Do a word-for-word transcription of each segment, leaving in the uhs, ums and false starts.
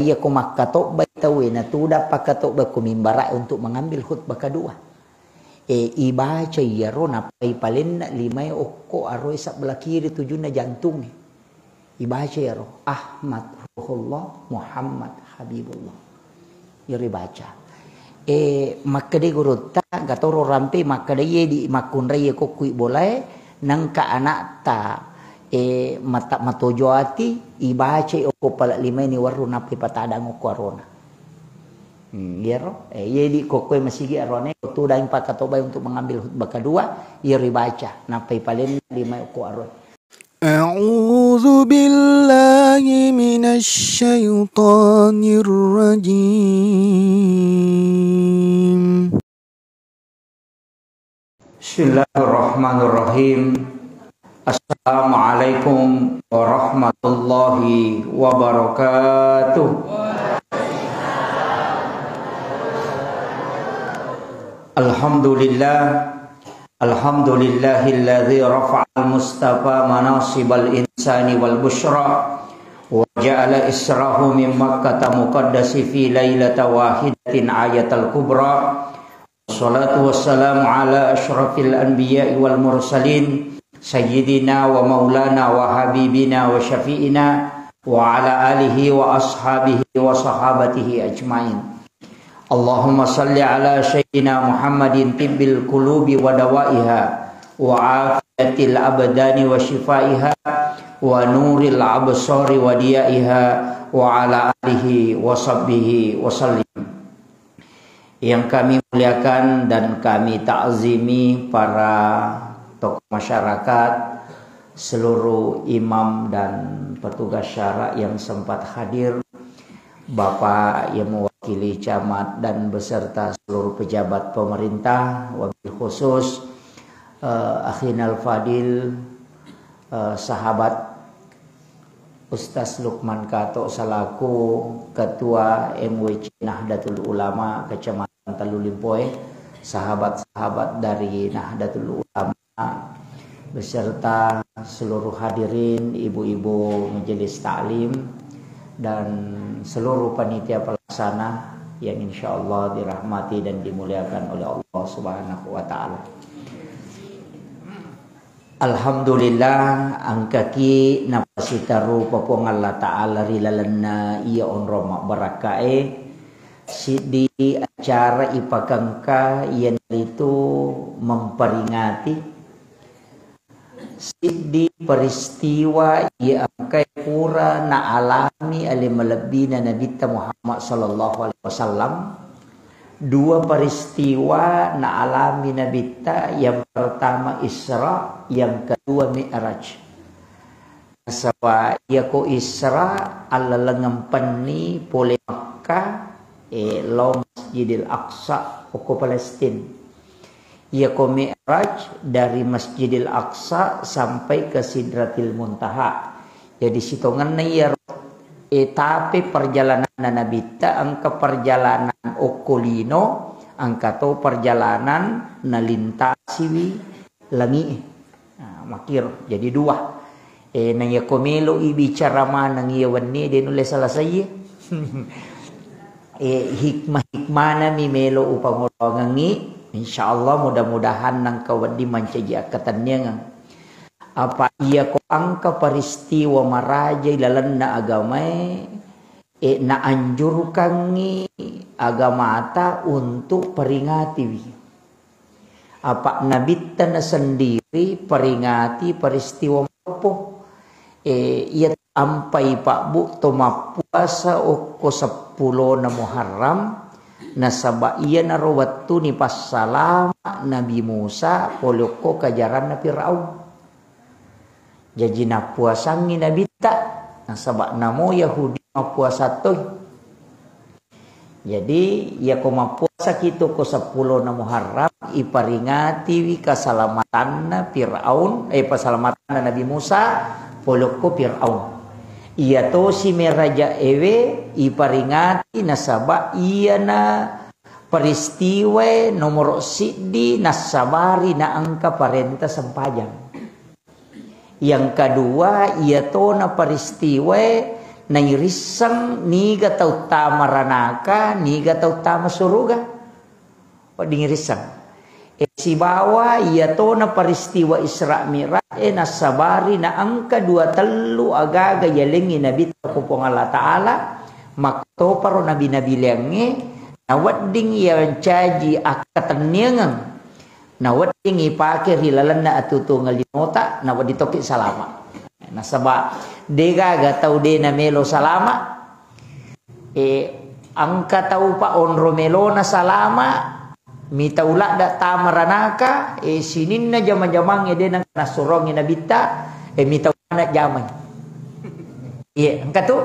iya ko makkatobbai tauwe, natudang pakkatobba ko mimbara untuk mengambil khutbah kedua. E, ibaca iyaro nappai palenna limae okko aroe sebelah kiri tujunna jantungnge. Ibaca iyaro, Ahmad Ruhullah, Muhammad Habibullah. Iyaro ibaca. E, makkeda gurutta, gatoro rampe makkeda iye di makkunrai kokku bolae, nengka anakta, e, mata matojo ati, ibaca okko pala limae ni werru nappai patadang okko arona. Hmm, iyaro, e, iye di kokkoe masigi arone, tudang pakkatobbai untuk mengambil khutbah kedua, iyaro ibaca, nappai palenna limae okko arona. أعوذ بالله من الشيطان الرجيم. بسم الله الرحمن الرحيم. السلام عليكم ورحمة الله وبركاته. الحمد لله. الحمد لله الذي رفع المصطفى مناصب الإنسان والبشرى، وجعل إسراه من مكة المقدس في ليلة واحدة آية الكبرى. والصلاة والسلام على أشرف الأنبياء والمرسلين، سيدنا ومولانا وحبيبنا وشفيعنا، وعلى آله وأصحابه وصحابته أجمعين. اللهم صل على سيدنا محمد طب القلوب ودوائها وعافية الأبدان وشفائها ونور الأبصار وضيائها وعلى آله وصحبه وسلم. Yang kami muliakan dan kami takzimi para tokoh masyarakat, seluruh imam dan petugas syara yang sempat hadir, Bapak yang mewakili camat dan beserta seluruh pejabat pemerintah, wabil khusus, eh, Akhinal Fadil, eh, sahabat Ustaz Lukman Kato selaku Ketua M W C Nahdlatul Ulama Kecamatan Tellu Limpoe, sahabat-sahabat dari Nahdlatul Ulama, beserta seluruh hadirin, ibu-ibu majelis taklim, dan seluruh panitia pelaksana yang insya Allah dirahmati dan dimuliakan oleh Allah Subhanahu wa Ta'ala. Alhamdulillah, engkaki napasitarupa Puang Allah Ta'ala ri lalenna iya onrong mabbarakkae, siddi acara ipakengka iyanaritu memperingati siddi peristiwa iya engkae pura naalami ale malebbina Nabitta Muhammad sallallahu alaihi wasallam. Dua peristiwa naalami Nabitta, yang pertama Isra, yang kedua Mi'raj. Nasaba iyako Isra allalengeng penni pole Makkah, eh, lao Masjidil Aqsa, okko Palestina. Iyako Mi'raj dari Masjidil Aqsa sampai ke Sidratil Muntaha. Jadi sitongenna iyaro etape perjalananna Nabitta, engka perjalanan okko lino, engka to perjalanan nalintasiwi langi'e. Nah, makkiro. Jadi dua. Eh, na iyako melo'i bicara maneng iya wenni, de nulle selesai. Eh, hikmah-hikmana mi melo upangoloangengngi. Insya Allah, mudah-mudahan nangka wedding mancaji akkatenniangeng. Apa iyako engka peristiwa maraja ilalenna agamae, eh, naanjurkangngi agamata untuk peringatiwi. Apa Nabitta na sendiri peringati peristiwa mappo. Eh, iya ampai pabbu to mappuasa okko seppulona Muharram, nasaba iyanaro wettuni passalama Nabi Musa pole okko kajaranna Firaun. Jaji nappuasangngi Nabitta, nasaba namo Yahudi mappuasa toi. Jadi, iyako mappuasaki to ko seppulona Muharram, iparingatiwi kasalamatanna Firaun, eh, pasalamatanna Nabi Musa, polokko Firaun. Iya tosi meraja ewe, iparingati nasaba iyana peristiwae nomoro siddi nassabari naengka parenta sempajang. Yang kedua, iyatona peristiwae nairisseng niga tau tama ranaka, niga tau tama suruga. Wedding irisseng. E, sibawa iyatona peristiwa Isra Mi'raj e, nassabari naengka dua tellu agaga yalengngi Nabitta ko Puang Allah Ta'ala, makkotoparo nabi-nabi laingnge, nawedding iyancaji akkatenniangeng, nawedding ipake ri lalenna atuotuongeng linota, nawedding tokki salama. Nasaba degaga tau de namelo salama, E, engka tau pa onro melona salama, mitau ladda tama ranaka, e, sininna jama-jamangnge de nengka nassurongi Nabitta, e, mitau maneng jamai. Iya, engka tu.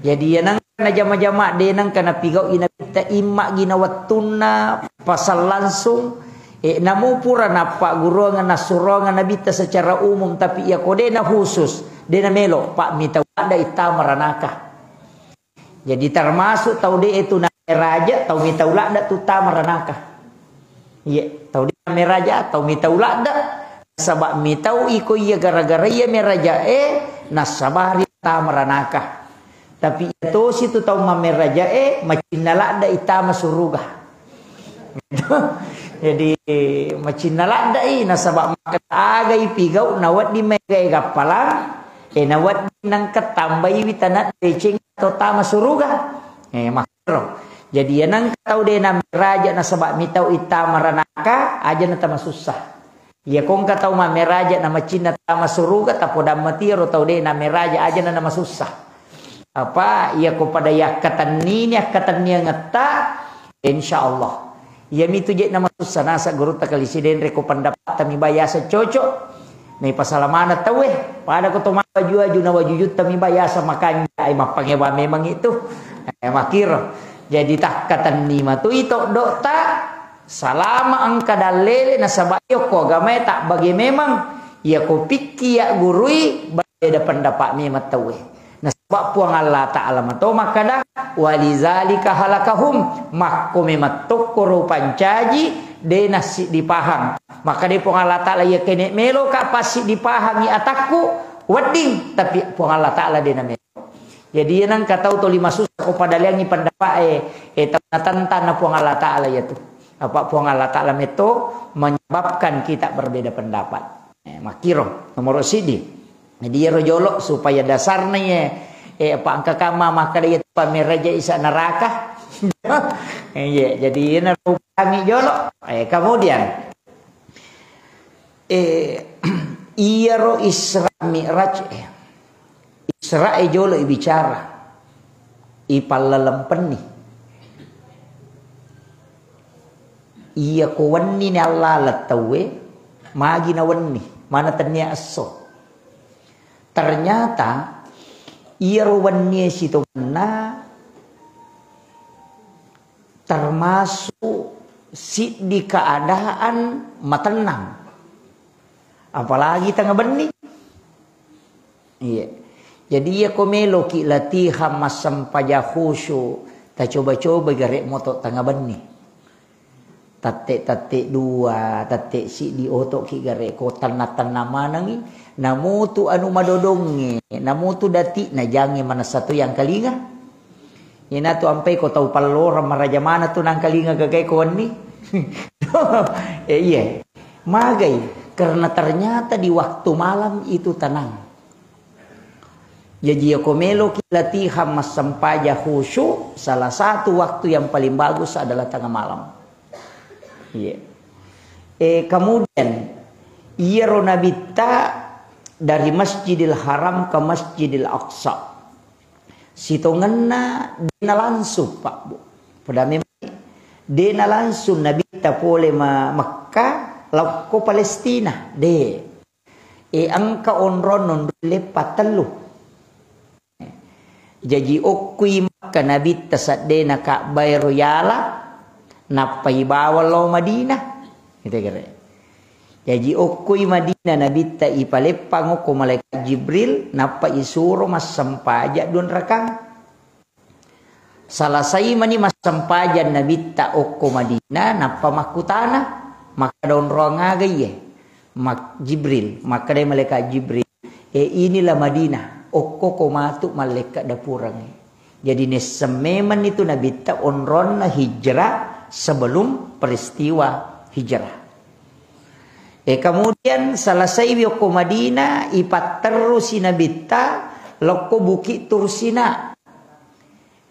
Jadi, iya nengka najama-jama de nengka napigau'i Nabitta, imma gina wettunna pasang langsung, e, namo pura nappagguruangeng nassuroangeng Nabitta secara umum, tapi iya ko de na khusus, de namelo, pa mitau ladda ittama ranaka. Jadi termasuk tau de tu nameraja, tau mitau ladda tu tama ranaka. Iya, tau de nameraja, tau mitau ladda. Nasaba mitau iko iya gara-gara iya meraja e, nassabari tama ranaka. Tapi iya tosi tu tau mameraja e, macinna ladda itama suruga. Jadi, macinna laddai, nasaba makkeda agai pigau, nawedding maega-ega appalang, e, nawedding nengka tambaiwi tanah deceng atau tama suruga. E, makkero. Jadi, iya nengka tau de nameraja nasaba mitau ittama ranaka, aja natama sussa. Iya ko engka tau mameraja na macinna tama suruga, tapodang matiaro tau de nameraja, aja na namasussa. Apa, iya ko pada yakkatennini, akkatenniangetta, insya Allah. Iya mitu je namasussa nasa gurutta Kali Sidenreng ko pendapatta mi bayasa cocok. Nai pasalamana tauwe, pada ko to mawaju-waju na wajujutta mi bayasa makanja, ai mappangewa memang itu. E, makkiro. Jadi takkatenni matu ito dokta, salama engka dallele nasaba iya ko agamae tak bage memang. Iya ko pikki ya gurui, beda pendapat memang tauwe. Nasaba Puang Allah Ta'ala mato makkeda, "Walizalika halakahum," makko memang tokkoro pancaji, de nassiddi pahang. Maka de Puang Allah Ta'ala, iya kene melo ka passiddi pahangi atakku, wedding, tapi Puang Allah Ta'ala de namelo. Jadi, iya nengka tau toli masussa ko pada leangi pendapat e, e, tau natentang na Puang Allah Ta'ala iya tu. Apa Puang Allah Ta'ala metto menyebabkan kita berbeda pendapat. E, makkiro, nomor sidi. Jadi, iyaro jolo supaya dasarna iye, e, apa engka kama makkeda iya tu pameraja isa neraka. E, iya, jadi ina rupangi jolo. E, kemudian, e, iyaro Isra Mi'raj, e, Isra e jolo ibicara, ipallalempenni. Iya ko wenni ni allaleng tauwe, magi na wenni, mana tennia esso. Ternyata iyaro wennie sitongenna termasuk siddi keadaan matennang. Apalagi tengnga benni. Iya. Jadi iya ko meloki latihan massempajang khusyuk, tacoba-coba gare moto tengnga benni. Tette-tette dua, tette siddi otoki gare ko tenna-tenna manengi, namutu anu madodongnge, namutu dati najangnge manessa to yang kalinga. Inatu ampai ko tau pallorang maraja maneng tu nangkalinga gagai ko wenni. Eh, iya. Magai, karena ternyata di waktu malam itu tenang. Jadi, iya ko meloki latihan massempajang khusyuk, salah satu waktu yang paling bagus adalah tengah malam. Iya. Eh, kemudian, iyaro Nabitta dari Masjidil Haram ke Masjidil Aqsa. Sitongenna dena langsung, Pak, Bu. Pada memang dena langsung Nabitta pole ma-, Mekka, laokko Palestina. De. E, engka onrong nonroi leppa tellu. Jaji okkui Mekka Nabitta seddena Ka'bah ero yala, nappai bawang lao Madinah. Gitu kira. Jaji okkui Madinah Nabitta ipaleppang okko malaikat Jibril, nappa isuro massempajang duanrakang. Salasai mani massempajang Nabitta okko Madinah, nappa makkutana, makkada onroang aga iye? Mak-, Jibril, makkadai malaikat Jibril, "E, inilah Madinah." okko ko matu mallekka dapurengnge. Jadi nesseng memenni tu Nabitta onronna hijrah sebelum peristiwa hijrah. E, kemudian selesaiwi okko Madinah, ipatterrusi Nabitta lokko Bukit Tursina.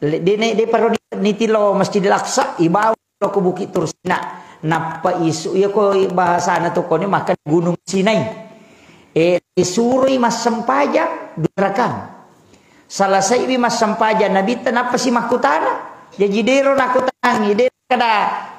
Le-, de-, ne-, de paro ni-, nitilo Masjidil Aqsa, ibawa lokko Bukit Tursina. Nappa isu, iya ko bahasana to koni maka Gunung Sinai. E, isuroi massempajang dua rakang. Selesaiwi massempajang Nabitta, nappa si makkutana. Jaji dero nakkutanangi, de kada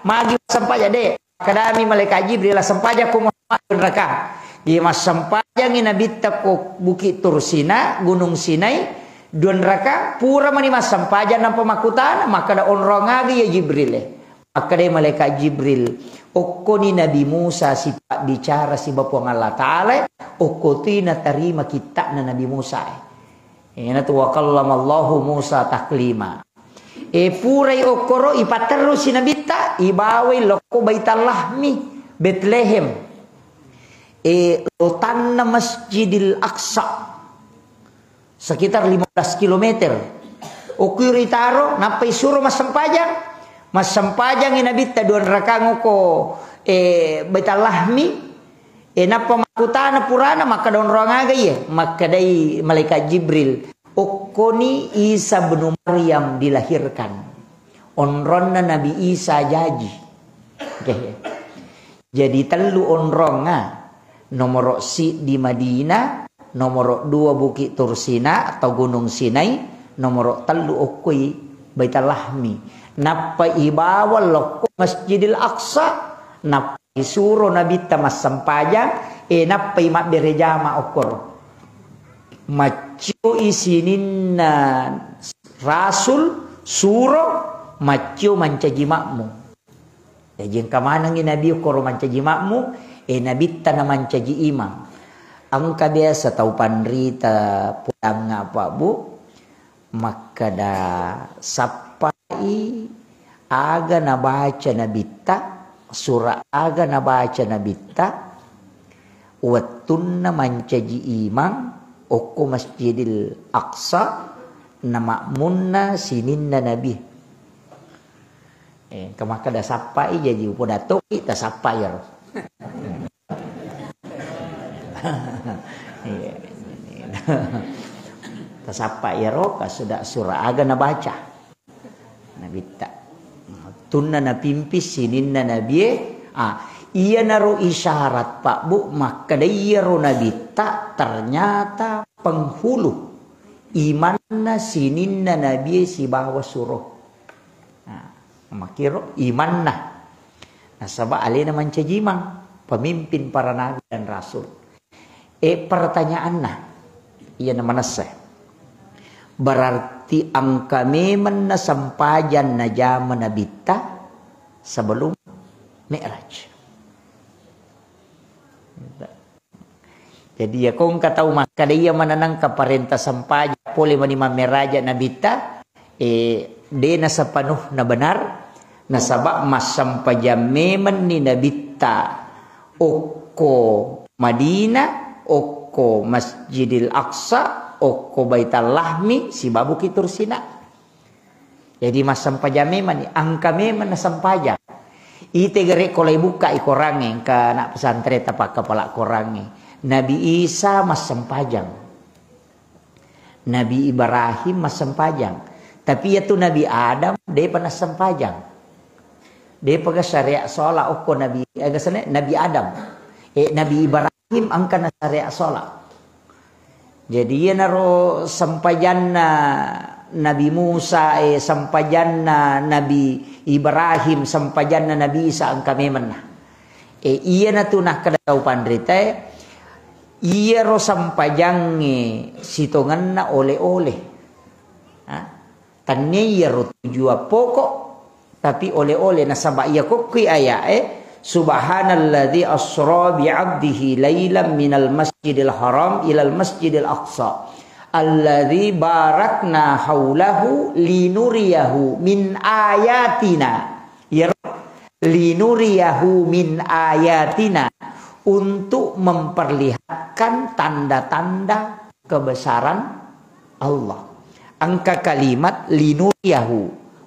magi massempajang, de. Kadami malaikat Jibril, "Sempajakko Muhammad dua rakang." Jadi massempajangi Nabitta ko Bukit Tursina, Gunung Sinai, dua rakang, pura mani massempajang nampa makkutana, makkada, "Onrong aga iya Jibril e?" Makkadai malaikat Jibril, "Okkoni Nabi Musa sipabbicara siba Puang Allah Ta'ala, okko tui natarima kitta'na Nabi Musa e." Iyanatu wa kallamallahu Musa taklima. E, purai okkoro, ipatterrusi Nabitta, ibawai lokko Baitallahmi, Betlehem. E, lotanna Masjidil Aqsa. Sekitar lima belas kilometer. Okkui ritaro, nappa isuro massempajang. Massempajangi Nabitta dua rakang okko, e, Baitallahmi. E, nappa makkutana purana, makkada, "Onrong aga iye?" Makkedai malaikat Jibril, "Okkoni Isa bnu Maryam dilahirkan." Onronna Nabi Isa jaji. Oke. Jadi tellu onrong, ah. Nomoro siddi Madinah, nomoro dua Bukit Tursina atau Gunung Sinai, nomoro tellu okkoi Baitallahmi. Nappa ibawa lokko Masjidil Aqsa, nappa isuro Nabitta massempajang, e, nappai mabbere jama okkoro. Maccioi sininna rasul, suro, maccio mancaji makmum. Jaji engka manengngi Nabi okkoro mancaji makmum, e, Nabitta namancaji imang. Engka biasa tau panrita pudangnga, Pak Bu, makkada, sappai aga nabaca Nabitta, sura aga nabaca Nabitta, wettunna mancaji imang okko Masjidil Aqsa, namakmunna sininna Nabi. Eh, engka makkada sappai, jaji upodattoki tasappa iyaro. Iya. Tasappa iyaro, kasuda sura aga nabaca Nabitta. Tunna napimpi sininna nabie, ah, iyanaro isyarat, Pak Bu, makkada iyaro Nabitta ternyata penghulu imanna sininna nabie sibawa suro. Nah, makkiro imanna. Nasaba alena mancaji imang, pemimpin para nabi dan rasul. Eh, pertanyaanna, iyana manessa. Berarti engka memeng na sempajang najama Nabitta sebelum Mi'raj. Jadi, iyako engka tau makkada iya maneng engka parenta sempajang pole mani mammeraja Nabitta, eh, de nasepenuhna benar, nasaba massempajang memenni Nabitta okko Madinah, okko Masjidil Aqsa, okko Baitallahmi, sibawa Bukit Tursina. Jadi massempajang memang ni, engka memang nasempajang. Ite gere ko lai bukkai korangnge, engka anak pesantren tapakkapala korangnge. Nabi Isa massempajang. Nabi Ibrahim massempajang. Tapi iyatu Nabi Adam depa nassempajang. Depa ga syariat sholat okko Nabi, eh, ga sene-, Nabi Adam. Eh, Nabi Ibrahim engka na syariat sholat. Jadi, iyanaro sempajanna Nabi Musa, eh, sempajanna Nabi Ibrahim, sempajanna Nabi Isa engka memenna. Eh, iyanatu nakkeda tau panritae, iyaro sempajangnge sitongenna ole-ole. Ha? Tannia iyaro tujuan pokok, tapi ole-ole nasaba iya kokkui aya'e, "Subhanalladzi asra bi 'abdihi lailan minal masjidil haram ilal masjidil aqsa, alladzi barakna haulahu linuriyahu min ayatina." Iyaro linuriyahu min ayatina, untuk memperlihatkan tanda-tanda kebesaran Allah. Engka kalimat linuriyahu,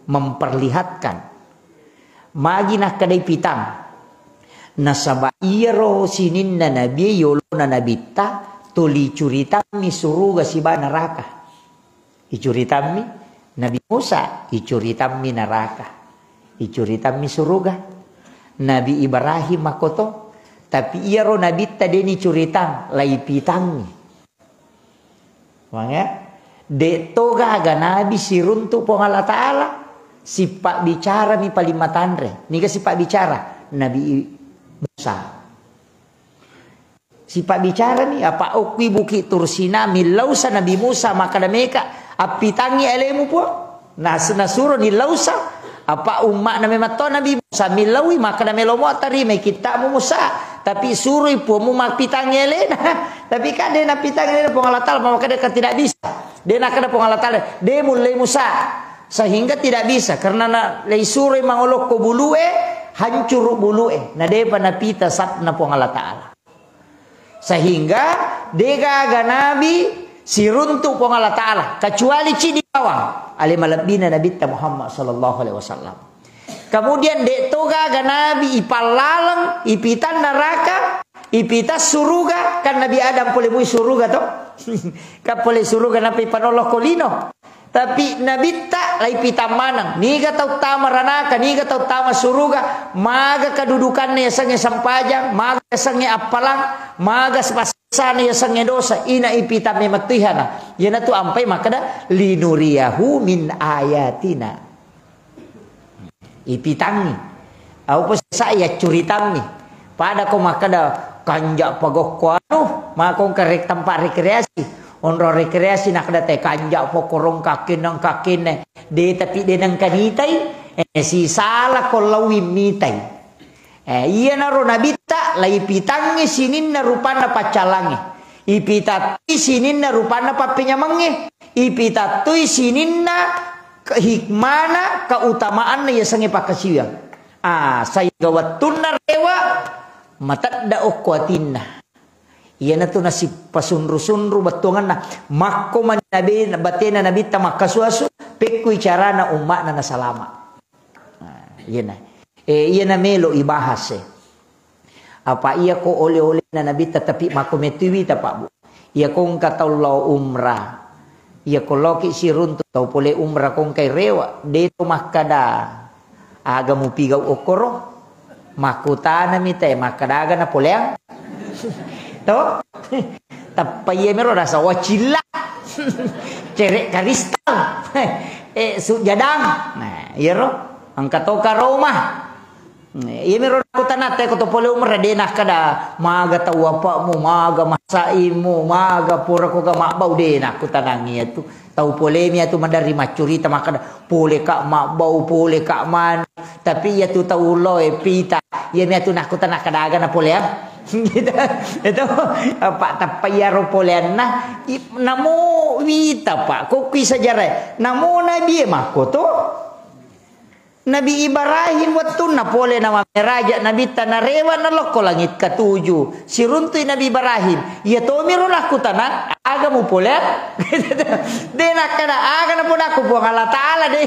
memperlihatkan. Magi nakkedai pitang. Nasaba iyaro sininna nabi yolona nabitta tuli curitammi suruga siba neraka. Icuritammi Nabi Musa, icuritammi neraka, icuritammi suruga. Nabi Ibrahim makoto, tapi iyaro nabitta deni curitang, laipitangngi. Makanya, de' to gaga nabi siruntu Puang Allah Ta'ala, sipabbicarami paling matanre. Niga sipabbicara? Nabi I-, Musa. Sipabbicarani, apa okkui Bukit Tursina, millausa Nabi Musa, makkeda meka, appitangngi alemu, Puang. Nas-, nasuroni lausa, apa umma'na memang to Nabi Musa, millaui, makkeda, melomo tarimai kitta'mu Musa, tapi suroi Puangmu mappitangngi alena. Tapi kan de' nappitangngi alena Puang Allah Ta'ala, makkeda kan tidak bisa. De' nakkeda Puang Allah Ta'ala, de' mullei Musa. Sehingga tidak bisa, karena na-, leisuroi mangolokko bulu'e, hancuru bulu'e. Na de'pa napita satna Puang Allah Ta'ala. Sehingga degaga nabi siruntu Puang Allah Ta'ala, kecuali cidi bawang, ale malebbina Nabitta Muhammad sallallahu alaihi wasallam. Kemudian de' to gaga nabi ipallaleng, ipita neraka, ipita suruga, kan Nabi Adam pole mui suruga to? Kan pole suruga napi panoloko lino. Tapi nabitta laipitang maneng. Niga tau tama ranaka, niga tau tama suruga, maga kedudukanna yasengnge sempajang, maga yasengnge appalang, maga sepassana yasengnge dosa, ina ipitang memettuihana. Iyanatu ampai makkeda, "Linuriyahu min ayatina." Ipitangngi. Au posisa iya curitammi. Pada ko makkeda, "Kanja pagokko anu, makongka rek-, tempat rekreasi." Onro rekreasi nakkeda te kanja pokorong kakineng kakinne. De tapi de nengka nitai, eh, sisala ko lauwi mitai. Eh, iyanaro nabitta laipitangngi sininna rupanna paccalangnge. Ipitattui sininna rupanna pappenyamengnge. Ipitattui sininna ke-, hikmana, keutamaanna yasengnge pakkasiwiang. Ah, saiga wettunna rewa, matedda okko atinna. Iyanatu nasipasunru-sunru bettuangenna. Makko mani nabe-, batena nabitta makkasu-asu, pekkui carana umma'na nasalama. Nah, iyana. Eh, iyana melo ibahas, eh. Apa iya ko ole-olena nabitta tapi makko metui wita, Pak, Bu. Iya ko engka tau lao umrah. Iya ko laoki siruntu tau pole umrah ko engkai rewa, de to makkada aga mupigau okkoro. Makkutanami te makkada aga napoleang. To? Tappa iya mero rasa wacilla. Cere karistal. Eh, sujadang. Nah, iyaro engka to karoma. Iyamiro nakkutana te ko to pole umrah de nakkada maga tau apa'mu, maga masaimu, maga pura ko ga mabbau de nakkutanangi iyatu. Tau polemi iyatu maderri maccurita makkada pole ka mabbau, pole ka manu. Tapi iyatu tau loe pita, iyami atu nakkutana kada aga napoleang. Gitu. Itu apa tappa iyaro poleanna i-, namo wita, Pak. Ko kui sejarah. Namo nabi e makko to. Nabi Ibrahim wettunna pole na mammeraja nabitta narewa nalokko langit katuju. Siruntui Nabi Ibrahim. Iya tomiro nakkutana, aga mupoleang? De nakkada aga napodakku Puang Allah Ta'ala de.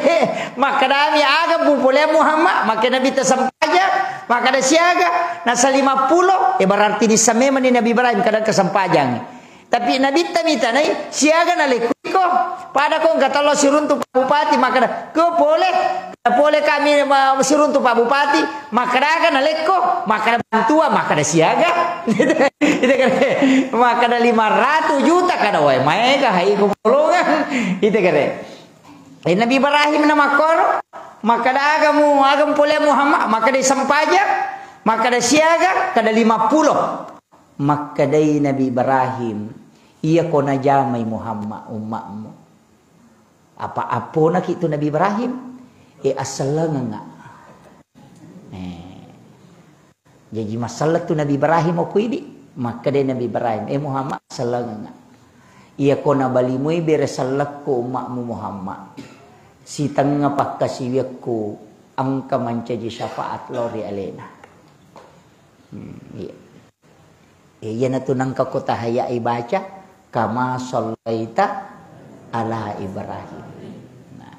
Makkadami aga mupoleang Muhammad? Makkeda nabitta sempajang, makkeda siaga? Nasa lima puluh, eh berarti nissa memang ni Nabi Ibrahim kadang kesempajang. Tapi Nabitta mitanai, siaga nalekko iko? Pada ko engka tollo siruntu Pak Bupati, makkeda, ko pole, pole kami ma-, siruntu Pak Bupati, makkeda aga nalekko, makkeda bantuan, makkeda siaga. Itu kan, makkeda lima ratus juta, kada wae, maega hai ko polongan. Itu kare. Eh, Nabi Ibrahim na makkoro, makkeda aga mu, aga mu pole Muhammad, makkeda sempajang, makkeda siaga, kada lima puluh. Makkedai Nabi Ibrahim, "Iyako najamai Muhammad umma'mu." Apa apponaki tu Nabi Ibrahim? E, assellengengnga. Eh. Jaji masselleng tu Nabi Ibrahim okko idi. Makkedai Nabi Ibrahim, "E Muhammad, assellengengnga. Iyako nabalimui bere sellekku umma'mu Muhammad. Sitengnga pakkasiwiakku engka mancaji syafaat lao ri alena." Hmm, iya. Eh, iyanatu nengka ko tahayya ibaca, kama sallaita, ala Ibrahim. Nah.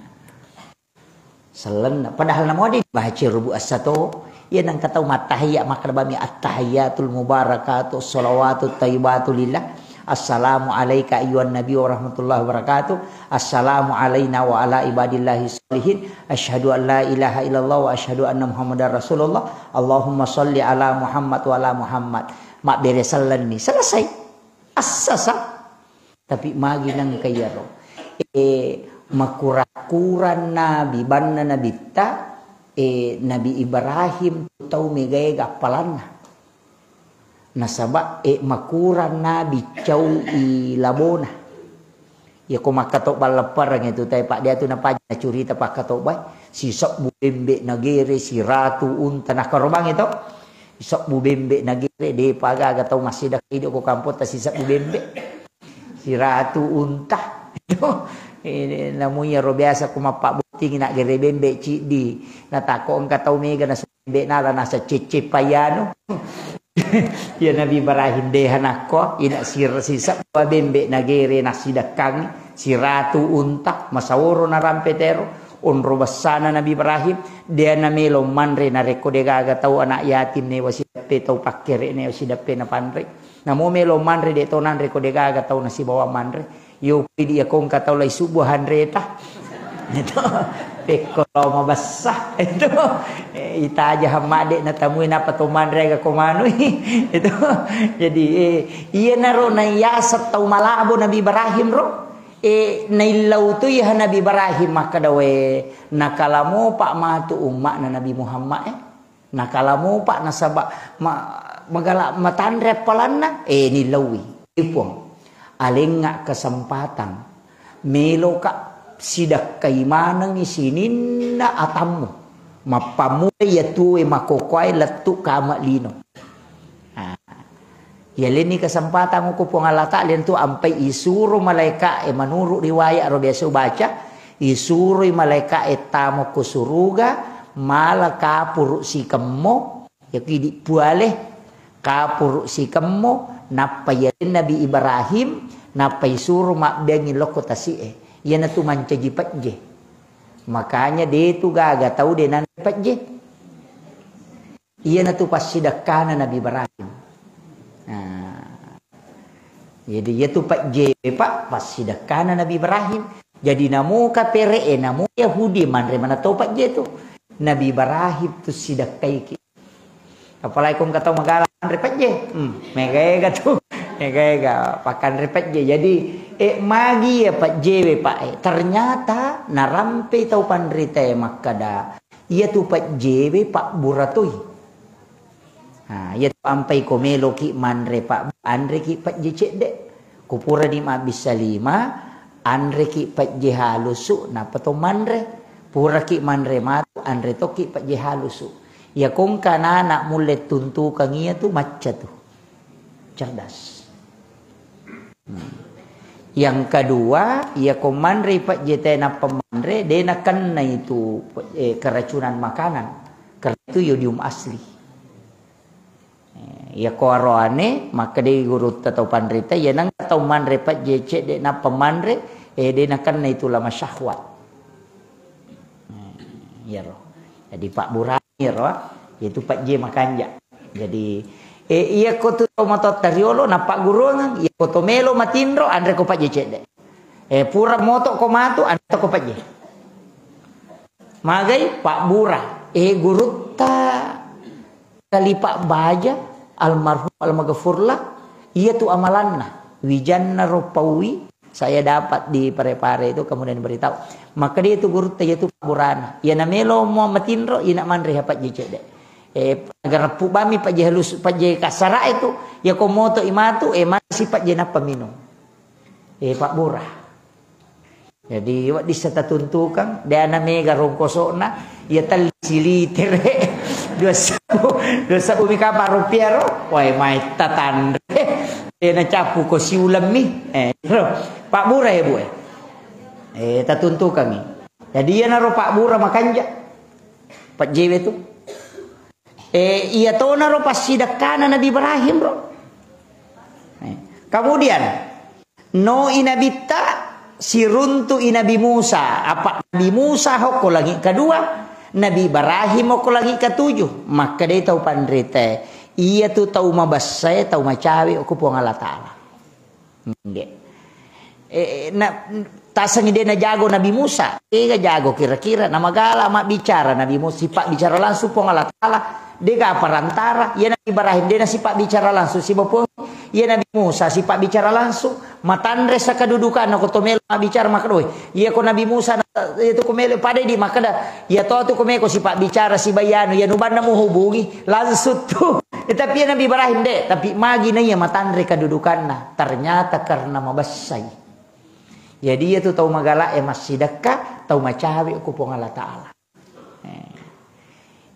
Sellenna. Padahal namo de' baca rubu' assa to. Iya nengka tau mattahiyya makkeda bami, "Attahiyatul mubarakatu, shalawatut thayyibatu lillah. Assalamu alaika ayyuhan nabi wa rahmatullahi wa barakatuh. Assalamu alaina wa ala ibadillahi shalihin. Asyhadu an la ilaha illallah wa asyhadu anna Muhammadar Rasulullah. Allahumma shalli ala Muhammad wa ala Muhammad." Mabbere sellenni. Selesai. Assasa. Tapi magi nengka iyaro. E, makura-kura nabi, banna nabitta, e, Nabi Ibrahim tu tau mega-ega appalanna. Nasaba, e, makura nabi cau i labona. Iya ko makkatobba leppereng itu, tai, Pak, dia tu napaja nacurita pakkatobba, sisebbu bembe nagere, siratu unta nakarobang itu. Sisebbu bembe nagere, depa gaga tau massidekka ido ko kampotta sisebbu bembe. Siratu unta. Itu, ini, namu iyaro biasa ko mappabbotting naggere bembe ciddi. Natako engka tau mega nasu bembe nala nasa cecce payanu. Iya Nabi Ibrahim deha nakko, ina sir-, sisebbu bembe nagere nassidekkangi, siratu unta, masaworo narampe tero, onro bessana Nabi Ibrahim, dea namelo manre narekko degaga tau anak yatim newa sideppe, tau pakkere newa sideppe napanre. Namo melo manre, de' to nanre ko degaga tau nasibawa manre. Yo pidi ya kongka tau lai subuh hanreta. Itu pekko lo mabessa. Itu, eh, itaja hamma de' natamui napa to manre aga ko manui. Itu. Jadi, eh, iya naro naiyaseng tau malabo Nabi Ibrahim ro. Eh, naillau tu iya Nabi Ibrahim makkeda, "We, nakalamopa matu umma'na Nabi Muhammad, eh." Nakalamopa nasaba ma-, magala matanre appalanna, eh, nillaui. Eh, Puang, alengnga kesempatan meloka sidakkai manengi sininna atammu. Mappammula iya tuwe makokoae lettu kama lino. Ah. Yalenni kesempatan ko Puang Allah Ta'ala, iyanatu ampai isuro malaeka'e, menurut riwayat ro biasa ubaca, isuroi malaeka'e tamo ko suruga, mala kapuru sikemmo, yaku idi puale, kapuru sikemmo, nappa yaleng Nabi Ibrahim, nappa isuro mabbeangi lokko tasi'e. Iyanatu mancaji pejje. Makanya detu gaga tau de nanre pejje. Iyanatu passidekkana Nabi Ibrahim. Nah. Jadi, iyatu pejje, Pak, passidekkana Nabi Ibrahim. Jadi, namu kapere'e, namu Yahudi manre manatto pejje tu. Nabi Ibrahim tu sidekkaiki. Apalagi ko engka tau magala manre pejje. Hmm, mega-ega tu. Mega-ega pakkanre pejje. Jadi, eh, magi ya pejjewe, Pak, eh. Ternyata narampe tau panritae makkada, iyatu pejjewe pabburatoi. Ha, iyatu ampai ko meloki manre pa-, anreki pejje cedde. Ko purani mabbissa lima, anreki pejje halusu, nappa to manre. Puraki manre matu, anre tokki pejje halusu. Iya kongka nana mulle tuntukang iyatu macca tu. Cerdas. Hmm. Yang kedua, iya ko manre pejje te nappa manre, de nakenna itu, eh, keracunan makanan. Karena itu yodium asli. Eh, iya ko aroane, makkedai gurutta tau panrita, iya nengka tau manre pejje cedde nappa manre, eh, de nakenna itu lama syahwat. Eh, iyaro. Jadi pabburani ro, itu pejje makanja. Jadi, eh, iya ko tu tau matotta riolo, nappagguruangeng, iya ko to melo matinro, anre ko pejje cedde. Eh, pura moto ko matu, anre to ko pejje. Magai pabbura. Eh, gurutta Kalipa Baja, almarhum almaghfurlah, iyatu amalanna. Wijanna ro paui, saya dapat di Parepare itu, kemudian diberitahu. Maka dia itu gurutta, iyatu pabburana. Iya namelo mo matinro, ina manre ha pejje cedde. Eh, agar pubami pejje halus, pejje kasara itu, iya ko moto imatu, eh, masi pejje nappa minum. Eh, pabbura. Jadi, wedding setatuntukang, de ana mega rongkosokna, iya telli silitere, dua sebbu, dua sebbu mi kapang rupiah ro, wae mai tatanre, de nacappu ko siulemmi, eh, ro, pabbura ya bu, eh. Eh, tatuntukangi. Jadi, iyanaro pabbura makanja, pejjewe tu. Eh, iya tonaro passidekkana Nabi Ibrahim ro. Eh, kemudian, No i nabitta, siruntu'i Nabi Musa, apa Nabi Musa hokko langit kedua, Nabi Ibrahim hokko langit ketujuh. Makkedai tau panritae, iyatu tau mabessae tau macawe ko Puang Allah Taala. Nggih. Eh, na, tasengi de najago Nabi Musa. Ega jago kira-kira. Namagala mabbicara Nabi Musa, sipabbicara langsung Puang Allah Taala. Dega perantara. Iya Nabi Ibrahim, de nasipabbicara langsung siba Puang. Iya Nabi Musa, sipabbicara langsung. Matanre sa kedudukanna ko to melo mabbicara makkeda, "Woi, iya ko Nabi Musa na, iya tu ko melo pada di makkeda, iya to tu ko meko sipabbicara siba iyanu, iya nubanna muhubungi langsung tu." Eh, tapi iya Nabi Ibrahim de, tapi magi na iya matanre kedudukanna. Ternyata karena mabessai. Jadi iya tu tau magala e massidekka, tau macawe ko Puang Allah Taala. Eh.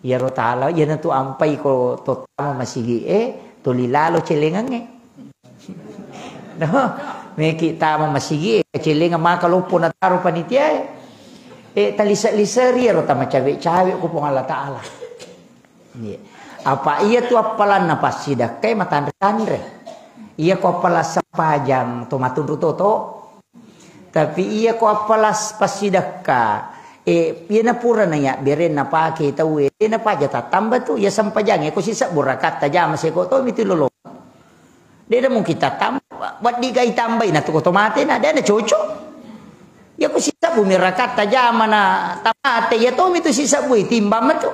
Iyaro taala, iyanatu ampai ko to tama masigi e, tuli lalo celengangnge. No, meki tama masigi e, celengang maka loppo nataro panitia e. E, talise-liseri iyaro tama cawe-cawe ko Puang Allah Taala. Iya. Apa iya tu appalanna passidekkai matanre-tanre. Iya ko appala sempajang to matunru toto. Tapi iya ko appalas-, passidekka, eh, iyana pura na iya bereng napake tau e, de napaja tattamba tu, iya sempajangnge ko sisebbu rakatta jama seko to mitu lolo. De na mungkin tattamba, waddigai tambai na tu ko to mate na, de na cocok. Iya ko sisebbu mi rakatta jama na tamate, iya to mitu sisebbu timbang metu.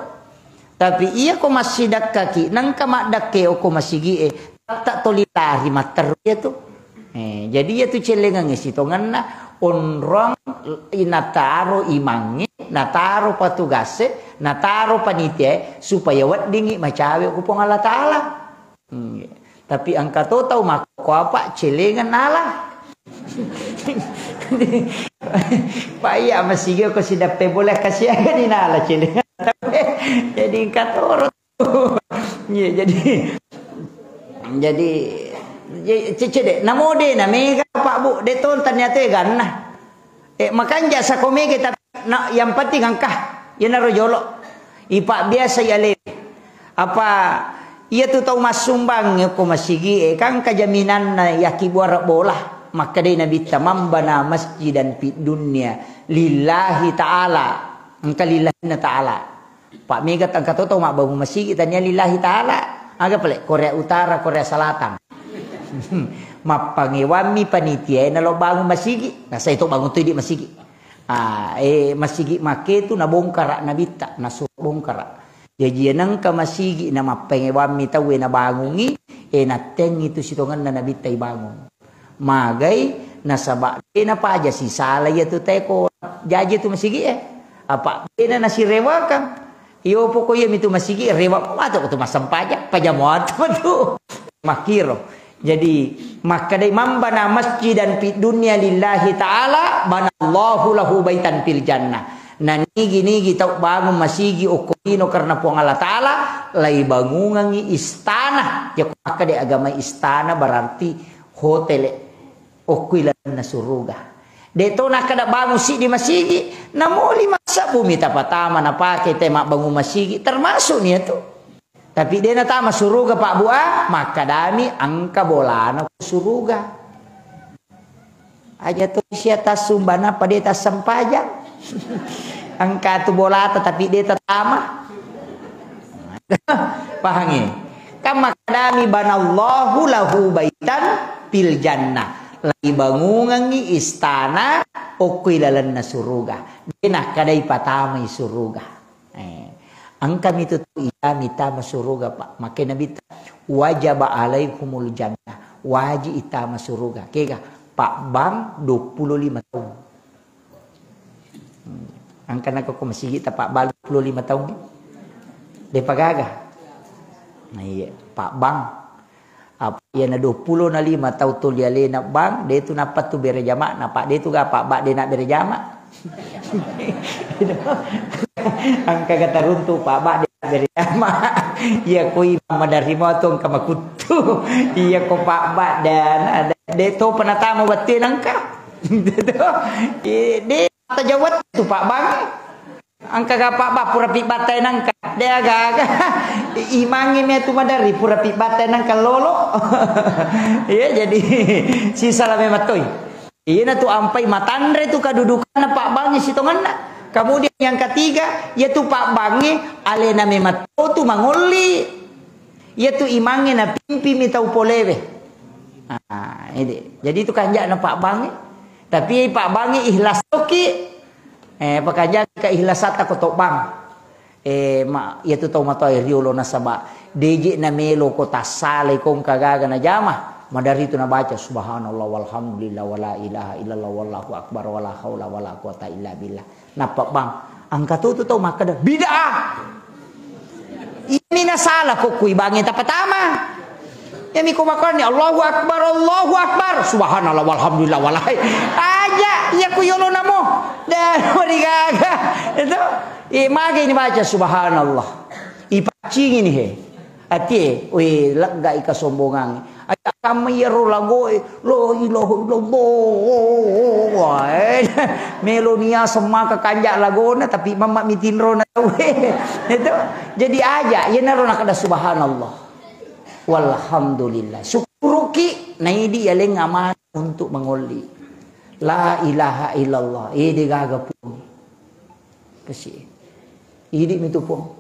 Tapi iya ko massidakkaki, nengka maddakke okko masigie, tatta toli lari matteru iya tu. Eh, jadi iya tu celengangnge sitongenna onrong nataro imangnge, nataro patugasse, nataro panitiae supaya weddingngi macawe ko Puang Allah Taala. Hmm. Tapi engka to tau makkokko apa celengan nala. Pak iya masigi ko sidappe bola kasiaga ni nala celengan. Jadi engka toro. Iya, jadi, jadi, jadi, cece de, namo de na mega Pak Bu, de tontan ya te ganna. Eh, makanja sako mega tapi na, yang penting engka, iyanaro jolo. Ipa biasa ya le. Apa iya tu tau massumbang ko masigi e, kan engka jaminanna yaki buara bola. Makkedai Nabitta, "Man bana masjidan fid dunya lillahi ta'ala." Engka lillahinna ta'ala. Pak mega engka to tau mabbangung masigi tania lillahi ta'ala. Aga pale Korea Utara, Korea Selatan. Mappangewammi panitia e nalo bangun masigi. Nah, saya to bangun tu di masigi. Ah, eh, masigi make tu nabongkara Nabitta, nasuro bongkara. Jaji nengka masigi na mappangewammi tau e nabangungi, eh, nattengi tu sitongenna Nabitta ibangun. Magai nasaba de napaja sisala iya tu teko jaji tu masigi e. Apa de na nasirewakang. Iyo poko iya mitu masigi rewa matu tu massempajang, paja muatu tu. Makkiro. Jadi makkedai, "Man bana masjidan fid dunya lillahi ta'ala, banallahu lahu baitan fil jannah." Na nigi-nigi tau bangun masigi okko lino karena Puang Allah Ta'ala, laibangungengngi istana. Yako makkeda agama istana berarti hotele okko ilalenna suruga. De to nakkeda bangun siddi masigi, namo lima sebbu mi tapatama napake te mabbangun masigi, termasuk ni tu. Tapi de natama suruga Pak Bu a, makkedami engka bolana ku suruga. Aja to sia tassumbana pada tassempajang. Engka tu bolata tapi de tatama. Pahangi? Kan makkedami banallahu lahu baitan fil jannah. Laibangungengngi istana okko ilalenna suruga. De nakkeda ipatamai suruga. Eh, engkami tu tau iya mitama suruga, Pak. Makkeda Nabitta, "Wajaba alaikumul jannah." Wajib itama suruga. Kega? Pabbang duappulo lima taung. Hmm. Engka nako ko masigi ta pabbang duappulo lima taung. Depa gaga. Nah, iya, pabbang. Apa iyana duappulo na lima tau tuli alena bang, de tu nappa tu bere jama, napa de tu ga Pak Bak de na bere jama. Engka ga taruntu Pak Bak de na bere jama. Iya ko imam madarimo tu engka makuttu. Iya ko Pak Bak dan ada de to penatamu wettu nengka. De to. Eh, de tajawat tu Pak Bang. Engka ga Pak Bak pura pibbatai nangka. De aga-aga. Imangnge mi tu madari pura pibbatai nangka lolo. Iya, jadi sisala memang toi. Iyana tu ampai matanre tu kadudukanna pabbangnge sitongenna. Kemudian yang ketiga, yaitu pabbangnge alena memang to tu mangolli. Yaitu imangnge napimpimi tau polewe. Ah, ini. Jadi itu kanja'na pabbangnge. Tapi pabbangnge ikhlas toki. Eh, pakanjaki keikhlasata ko tobbang. Eh, ma, iyatu tau matoa riolo nasaba deje namelo ko tassale ko engka gaga najama. Madari tu nabaca subhanallah walhamdulillah wala ilaha illallah wallahu akbar wala haula wala quwata illa billah. Nappa bang, engka tu tu tau makkeda bid'ah. Ini nasala ko kui bangi tapatama. Iyami ko makkoni, "Allahu Akbar, Allahu Akbar, subhanallah, walhamdulillah, walai." Aja, iya ku yolo namo. Dan marigaga. Itu, eh, mage ini baca subhanallah. Ipaccing ini he. Atie, weh, lega ika sombongang. Aja kami ya ro lagoe, la ilaha illallah. Wah, eh. Melonia semaka kanja lagona, tapi mama mitinro na tau. Itu. Jadi aja, iya naro nakada subhanallah. Walhamdulillah. Syukuruki naidi yaleng amanah untuk mengolli. La ilaha illallah. Eh, de gaga pun. Kasi. Idi mitu pun.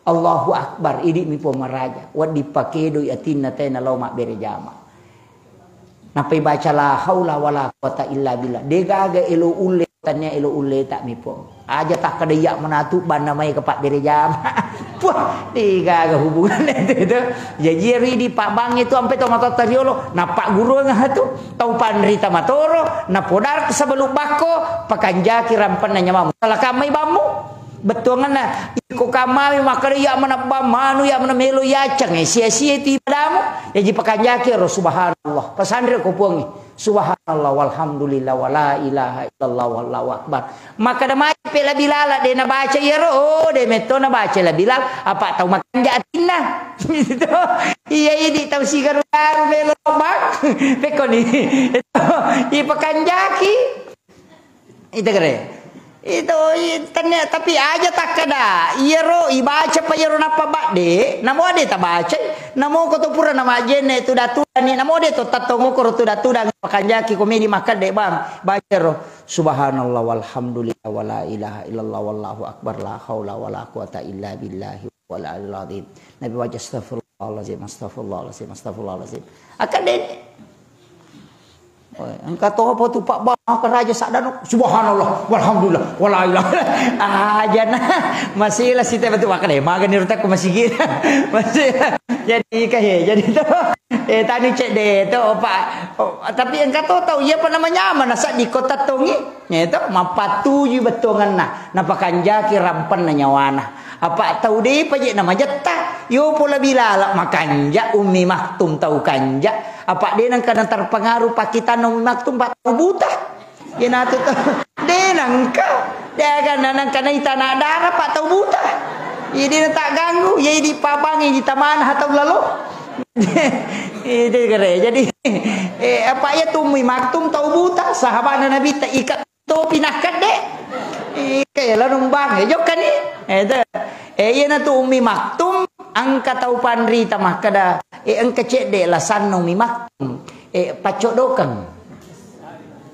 Allahu Akbar. Idi mi pun maraja. Wadi pakedo atinna tena lao mabbere jama. Nappai baca la haula wala quwata illa billah. De gaga elo ulle. Tania elo ulle tak mipong. Aja takkada iya manatu banna mai ke pabbere jama. Wah, de gaga hubungan itu, itu. Jaji ri di pabang itu ampe to matotta riolo, na pagguruang tu. Tau panrita matoro, na podar sebelum bakko, pakanjaki rampenna nyamamu. Salah kamai bammu. Bettuanganna, iko kamai makkada iya mana bam manu, iya mana melo yacang, eh, sia-sia itu ibadamu. Jaji pakanjaki ro subhanallah. Pasanre ko puangi. Subhanallah walhamdulillah wala ilaha illallah wallahu akbar. Makkada mace pe la Bilal de nabaca iyaro, oh, de metto nabaca la Bilal, apa tau makanja atinna. Iya, idi tau sigaru-garu melo bang. Pekoni. Ipakanjaki. Ita kere. Itu, i-, tenne-, tapi aja takkada, iyaro ibaca pa iyaro nappa badde, namo ade tabaca, namo ko to pura namajenne tu datudani, namo de to tattongo koro tu datudang pakanjaki komedi makkadde bang, baca ro, subhanallah walhamdulillah wala ilaha illallah wallahu akbar la haula wala quwata illa billahi wal aliyil azim. Nabi baca astagfirullahalazim, astagfirullahalazim, astagfirullahalazim. Akkadde. Oh, engka topa tu pak bang karaja sadano. Subhanallah, walhamdulillah, wala ilaha. Ah, jana. Masih lah sita betul makan eh. Makan ni rutak masih gila. Masih. Jadi kahe, jadi tu. Eh, tani cek de tu pak. Oh, tapi engka to tau iya apa namanya mana sak di kota tongi. Itu mapatuju betonganna. Napakanjaki rampenna nyawana. Apa tau depa je namajetta. Yo pola bilala makanja Ummi Maktum tau kanja. Apa de nangka na terpengaruh pakitanna Ummi Maktum pak tau buta. Yenatu tau de nangka. De aga na nangka naita na dara pak tau buta. Jadi na tak ganggu. Jadi pabangi di tamana tau lalo. Itu kere. Jadi eh, apa ya tu Ummi Maktum tau buta sahabatna Nabi ta ikat topi nakkedde. Ike lanumbang e jokkani. Eh, te. Eh, iyana tu Ummi Maktum engka tau panrita makkeda, eh, engka cedde lasanna Ummi Maktum. Eh, paccodokeng.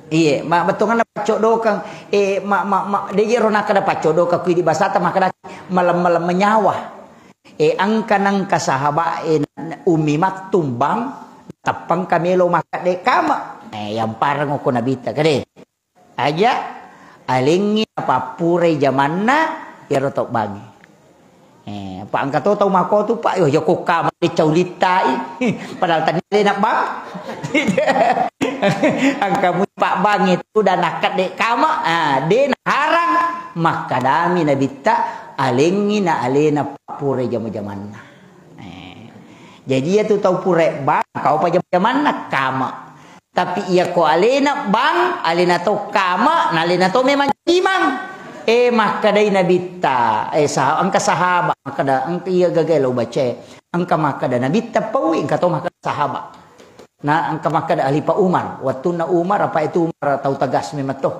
Iye, ma bettonganna paccodokeng. Eh, ma, ma, ma, de jero nakkeda paccodokeng kui di basata makkeda malem-malem menyawa. Eh, engka nengka sahabat eh, Ummi Maktum bang, teppengka melo makkede kama. Eh, yang pareng ko Nabitta kede. Aja alengngi napappurai jamanna iyaro tau bangi. Eh, apa engka to tau makotu pak, yo joko kama de caulittai. Padahal tadi alena bang. Engka mu pak bangi tu dan nakkat de kama, ah, de naharang makkadami Nabitta alengngi na alena pappurai jama-jamanna. Eh, jadi iya tu tau pura bang, kau pa jama-jamanna kama. Tapi iya ko alena bang, alena to kama, na alena to memang cimang. Eh, makkadai Nabitta, eh, sah-, engka sahaba, makkada, engka iya gagai lo baca. Engka makkada Nabitta paui, engka to makkada sahaba. Na engka makkada Khalifah Umar, wattunna Umar, apa itu Umar tau tagas memang to.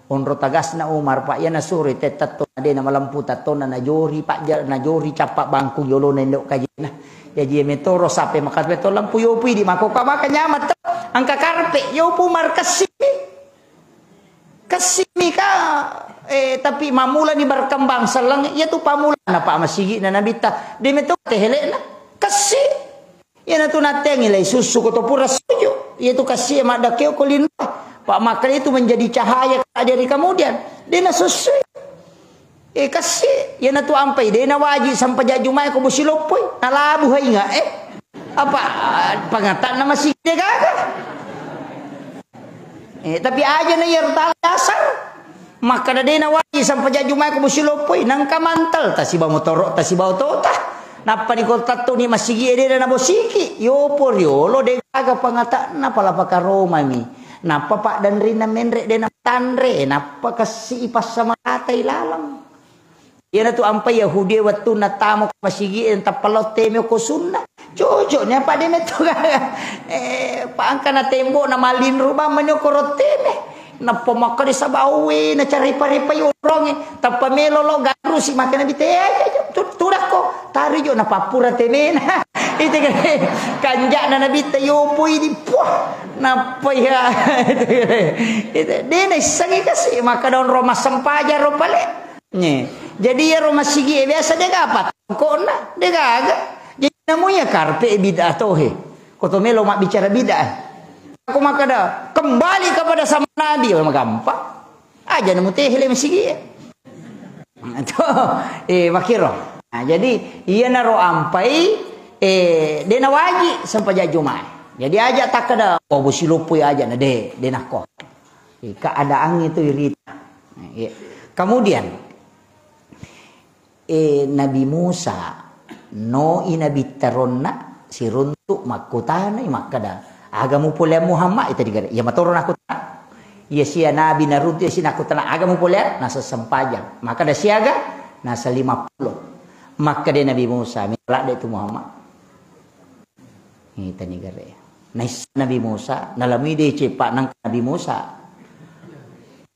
Onro tagasna Umar, pak, iya nasuro tettetto, na dena malempu tettona, najori, pak, ja-, najori cappa bangku yolona indo kajina. Jaji iya metoro sape maka metto lampu yopu idi mako ka maka nyamat to. Engka karpe, yopo markessimi. Kessimi ka, eh, tapi mammulani berkembang selleng, iya tu pammulana pa masigi'na Nabitta. De metto tehele'na. Kessi. Iyanatu natteangi lai sussu ko to pura suju. Iyatu kassie maddakkeo ko linro. Pa makkeda itu menjadi cahaya ka dari kemudian. De nasussui. Eh, kassie, iyanatu ampai de nawaji sampajang jumae ko bosi loppoi. Nalabu hainga, eh. Apa, ah, pangatanna masigi de gaga. Eh, tapi aja na iyaro tala dasar. Makkeda de nawaji sampajang jumae ko bosi loppoi, nangka mantel tasiba motoro tasiba otota. Nappa ni ko tattuni masigi e de na nabosiki. Yopo riolo de gaga pangatanna pala pakaromami. Nappa paddanrinna menre de na tanre, nappa kessi i passamaratai laleng. Iyanatu ampai Yahudi e wettunna tamo ko masigi e tappa lao teme ko sunna. Cocoknya apa de metto gaga. Eh, pa engka na tembok na malinru bang mani ko rotteme. Nappa makkeda sabawe na caripa-ripa yoronge. Tappa melo lo garu si makkeda Nabitta, "Eh, ayo, ayo, tu-, tudakko. Tari jo na pappura temena." Itu kan kanjakna Nabitta yopo idi. Puah. Nappa iya. Itu de na issengi kasi makkeda onro massempajang ro pale. Nye. Jadi iyaro masigi e biasa de gaga patongkona, de gaga. Jadi namu iya karpe bid'ah tohe. Ko to melo mabbicara bid'ah. Aku makkeda kembali kepada zaman Nabi, oh, gampang. Aja namu tehele masigi e. To, eh, makiro. Nah, jadi iyanaro ampai, eh, de nawaji sampajang jumae. Jadi aja takkeda, oh, bosi loppoi aja na de, de nakko. Eh, keadaan itu irita. Nah, iya. Kemudian, eh, Nabi Musa, no i Nabitta ronna siruntu makkutanai makkeda, "Aga mupoleang Muhammad?" Ita digare. Iya matoro nakkutana. Iya sia nabi naruntu iya si nakkutana, "Aga mupoleang?" Nasa sempajang. Makkeda siaga? Nasa lima puluh. Makkeda Nabi Musa, "Mira ladde tu Muhammad." Ita nigare. Naissa Nabi Musa, nalamui deceng pa nangka Nabi Musa.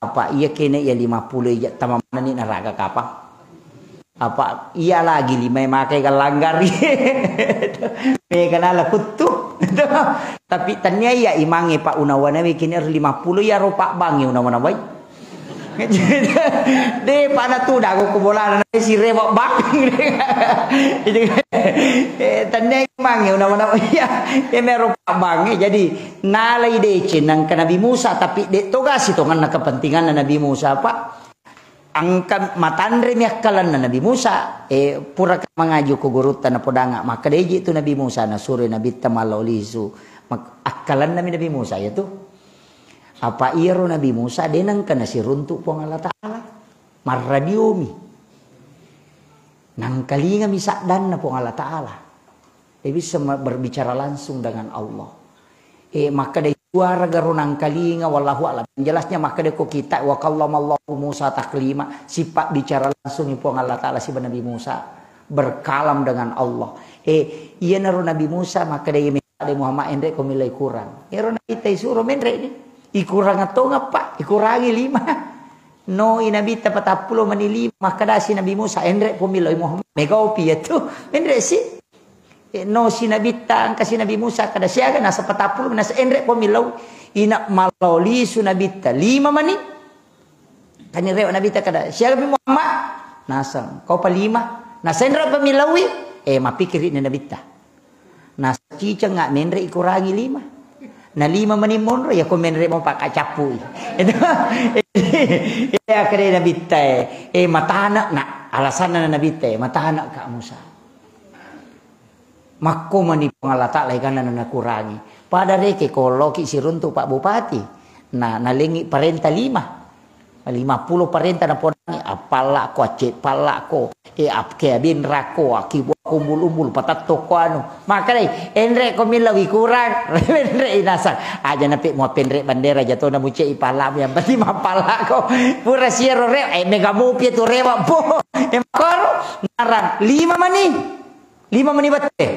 Apa iya kene iya lima puluh ija tamamanani naraga kapang. Apa iya lagi lima makai galanggari. Mega nala kuttu. Tapi tania iya imange pa unawana we kene lima puluh iya ro pa bangi unawana wai. De pa na tu dago ko bolana na si rewa bang. Eh, tania imange unawana iya. Iya mero pa bangi. Jadi nalai deceng nangka Nabi Musa, tapi de toga sitonganna kepentinganna Nabi Musa, Pak. Engka matanremi akkalanna Nabi Musa, eh, puraka mangaji ko gurutta napodanga, makkeda iji tu Nabi Musa, nasuro Nabitta mallao lisu. Mak-, akkalannami Nabi Musa, iya tu. Apa iyaro Nabi Musa de nengka nasiruntu Puang Allah Ta'ala. Marradiomi. Nangkalingami saddanna Puang Allah Ta'ala. Dia bisa me-, berbicara langsung dengan Allah. Eh, makkeda suara garo nangkalinga, wallahu a'lam. Jelasnya makkeda ko kita, "Wa kallamallahu Musa taklima." Sifat bicara langsung Puang Allah Ta'ala siba Nabi Musa. Berkalam dengan Allah. Eh, iyanaro Nabi Musa makkeda, "Iya mekade Muhammad, enre ko millau ikurang." Ero Nabitta isuro menre ni. Ikurang tonga, Pak, ikurangi lima. No i Nabitta patappulo mani lima, makkedasi Nabi Musa, "Enre ko millau Muhammad." Mega opi ya tu. Menre si. Eh, no si Nabitta, engka si Nabi Musa, kada siaga, nasa patappulo, nasa enre ko millau. Ina mallao lisu Nabitta, lima mani. Kani rewa Nabitta kada, "Siaga pi Muhammad?" Naseng, "Kau pa lima." Nasa enre pa millaui, eh, mapikiri ni Nabitta. Nasa ciceng nga menre ikurangi lima. Na lima mani monro, ya ko menre mo pakacappui. Itu, iya kare Nabitta, eh, eh, matane na, alasanna Nabitta, eh, matane ka Musa. Makko mani Puang Allah Ta'ala ikanna nakurangi. Pada reke ko loki siruntu Pak Bupati, na, nalengi parenta lima. Lima pulo parenta napodangi, appallako, acce pallako, e, ap-, ke abinrako, akibuako umbul-umbul, patatto ko anu. Makkedai, enre ko millau ikurang, enre inasang. Aja nape mua penre bandera jatona mucei pallamu, yang penting mappallako. Pura siaro rewa, eh, mega mopi tu rewa, po. E, makoro, narang, lima mani. Lima mani bette.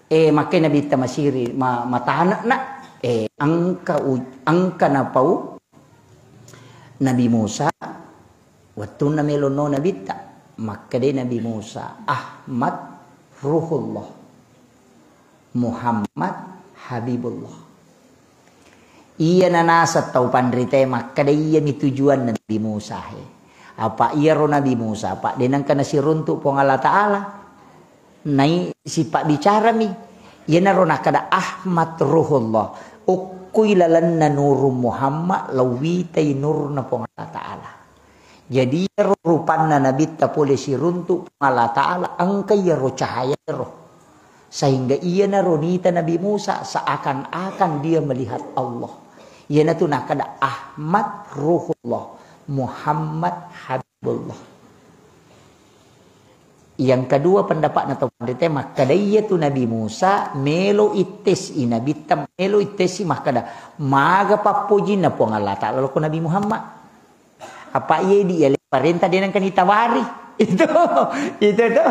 Eh, makkedai Nabitta masiri, ma-, matane na. Eh, engka u-, engka napau Nabi Musa, wettunna melo no Nabitta, makkedai Nabi Musa, "Ahmad Ruhullah, Muhammad Habibullah." Iya nanaseng tau panritae makkeda iyami tujuanna Nabi Musa he. Apa iyaro Nabi Musa, apa de nengka nasiruntu Puang Allah Ta'ala. Nai sipabbicarami. Iyanaro nakkeda Ahmad Ruhullah. Okkoi lalenna Nurung Muhammad, lauwitai nurna Puang Allah Ta'ala. Jadi, iyaro rupanna Nabitta pole siruntu Puang Allah Ta'ala, engka iyaro cahaya ero. Sehingga iyanaro nita Nabi Musa, seakan-akan dia melihat Allah. Iyanatu nakkeda Ahmad Ruhullah, Muhammad Habibullah. Yang kedua pendapatna tau panrita makkeda iyatu Nabi Musa melo ittesi Nabitta, melo ittesi makkeda maga pappojinna Puang Allah Ta'ala loko Nabi Muhammad. Apa iya idi yale parenta de nengka nitawari. Itu, itu tuh.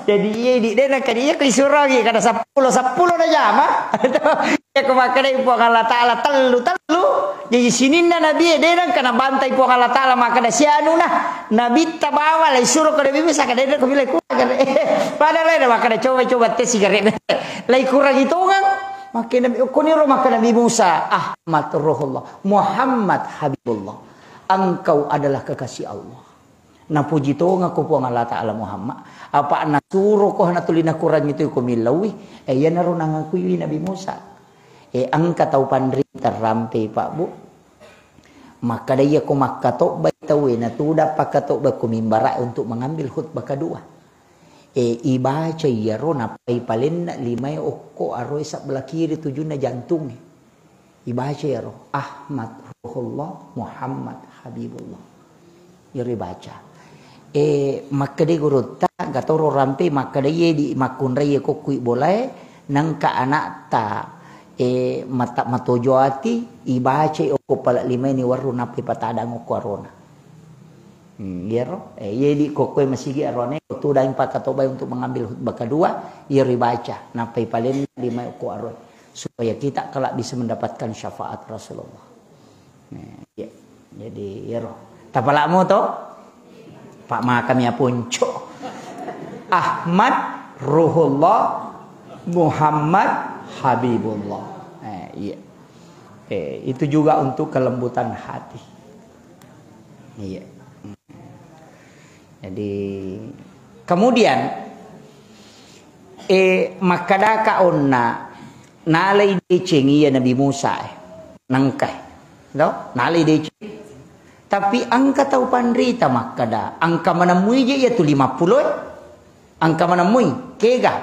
Jadi iya idi de nengka iya klisurangi kada seppulo, seppulo na jama. Itu. Iya ko makkeda Puang Allah Ta'ala tellu, tellu. Jadi sininna Nabi de nengka nabantai Puang Allah Ta'ala makkeda sianuna. Nabitta bawa lai suro kada bisa kada de ko bilai kurang. Padahal ada makkeda coba-coba tes sigaret. Lai kurang hitungan. Makkeda Nabi, kuniro makkeda Nabi Musa, Ahmad Ruhullah, Muhammad Habibullah. Engkau adalah kekasih Allah. Napuji tongako Puang Allah Ta'ala Muhammad. Apa nasuro ko hana tuli nakurangi tu ko millaui. E, iyanaro nangakui Nabi Musa. E, engka tau panrita rampe, Pak, Bu. Makkeda iya ko makkatobbai tauwe, natuda pakkatobba ko mimbara untuk mengambil khutbah kedua. E, ibaca iyaro nappai palenna limae okko aroe sebelah kiri tujunna jantungnge. Ibaca iyaro, Ahmad Ruhullah, Muhammad Habibullah. Iyaro ibaca. E, makkeda gurutta, gatoro rampe, makkeda iye di makkunrai kokkui bolae, nengka anakta, e, mata matojo ati, ibaca okko pala limae ni warru nappai patadang okko arona. Hmm, iyaro, e, iye di kokkoe masigi arone, tudang pakkatobbai untuk mengambil khutbah kedua, iyaro ibaca, nappai palenna limae okko aroe. Supaya kita kelak bisa mendapatkan syafaat Rasulullah. Nah, iya. Jadi, iyaro. Tapalamo to? Pak makami aponco. Ahmad Ruhullah Muhammad Habibullah. Eh, iya. Eh, itu juga untuk kelembutan hati. Iya. Jadi, kemudian, eh, makkadaka onna nalai deceng iya Nabi Musa, eh, nangka, eh. To? Nalai deceng. Tapi engka tau panrita makkada, engka manemmui je iya tu lima puluh, eh. Engka manemmui, kega.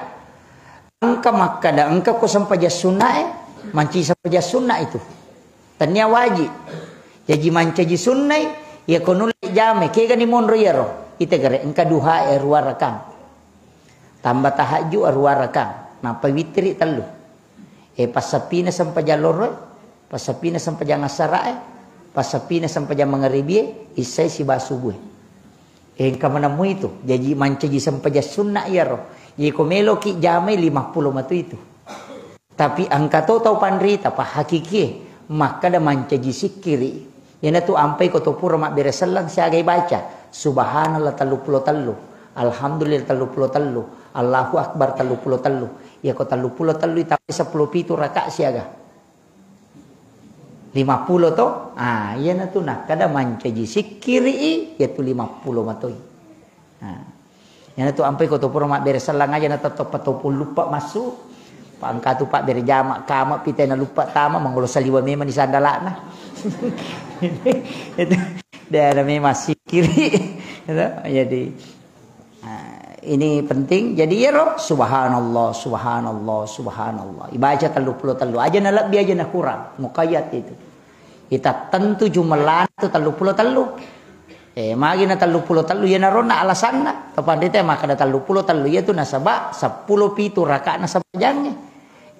Engka makkada, engka ko sempajang sunna, eh. Manci sempajang sunna itu. Tania wajib. Jaji mancaji sunnai, iya ko nulle jamai, kegani monro iyaro. Ite gare, engka duha e aruwa rakang. Tambah tahajud aruwa rakang. Nappa witri tellu. E, passappina sempajang loro e, passappina sempajang assara e, passappina sempajang mangaribie, issai siba subue. E, engka manemmui tu. Jaji mancaji sempajang sunna iyaro. Jadi ko meloki jamai lima puluh matu itu. Tapi engka to tau panrita, pa hakikie, makkada mancaji sikkiri. Iyanatu ampai ko to pura mabbere selleng siaga ibaca. Subhanallah tellu pulo tellu, Alhamdulillah tellu pulo tellu, Allahu Akbar tellu pulo tellu. Iya ko tellu pulo tellu itambai seppulo pitu raka siaga. Lima pulo to? Ah, iyanatu nakkada mancaji sikkiri, iyatu lima pulo matoi. Nah, iyanatu ampai ko to pura mabbere selleng aja na tetto patoppo luppa massu. Pa engka tu pabbere jama, kama pite na luppa tama, mangolo saliwa memang di sandalana. Itu, itu. Dia ada memang sikkiri. Gitu. Jadi, nah, ini penting. Jadi, iyaro, subhanallah, subhanallah, subhanallah. Ibaca tellu pulo tellu. Aja na lebbi, aja na kurang. Muqayyad itu. Itattentu jumellana tu tellu pulo tellu. Eh, magi na tellu pulo tellu, iyanaro na alasanna. To panrita makkada tellu pulo tellu, iyatu nasaba seppulo pitu raka'na sembajangnge.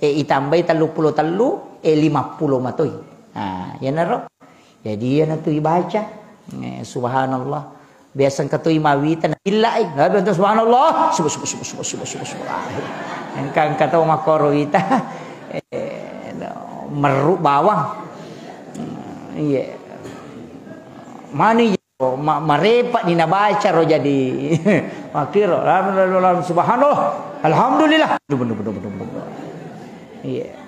Eh, itambai tellu pulo tellu, eh, lima pulo matoi. Nah, iyanaro. Jadi, iyanatu ibaca. Eh, subhanallah. Biasa engka toi mawita na illai. Nabi anta subhanallah. Subuh, subuh, subuh, subuh, subuh, subuh, subuh. Ah, engka, engka to makkoro wita. Eh, no, merru bawang. Iya. Mani ma-, marepa ni nabaca ro jadi. Makkiro, lam, lam, lam, subhanallah. Alhamdulillah. Duh, duh, duh. Iya.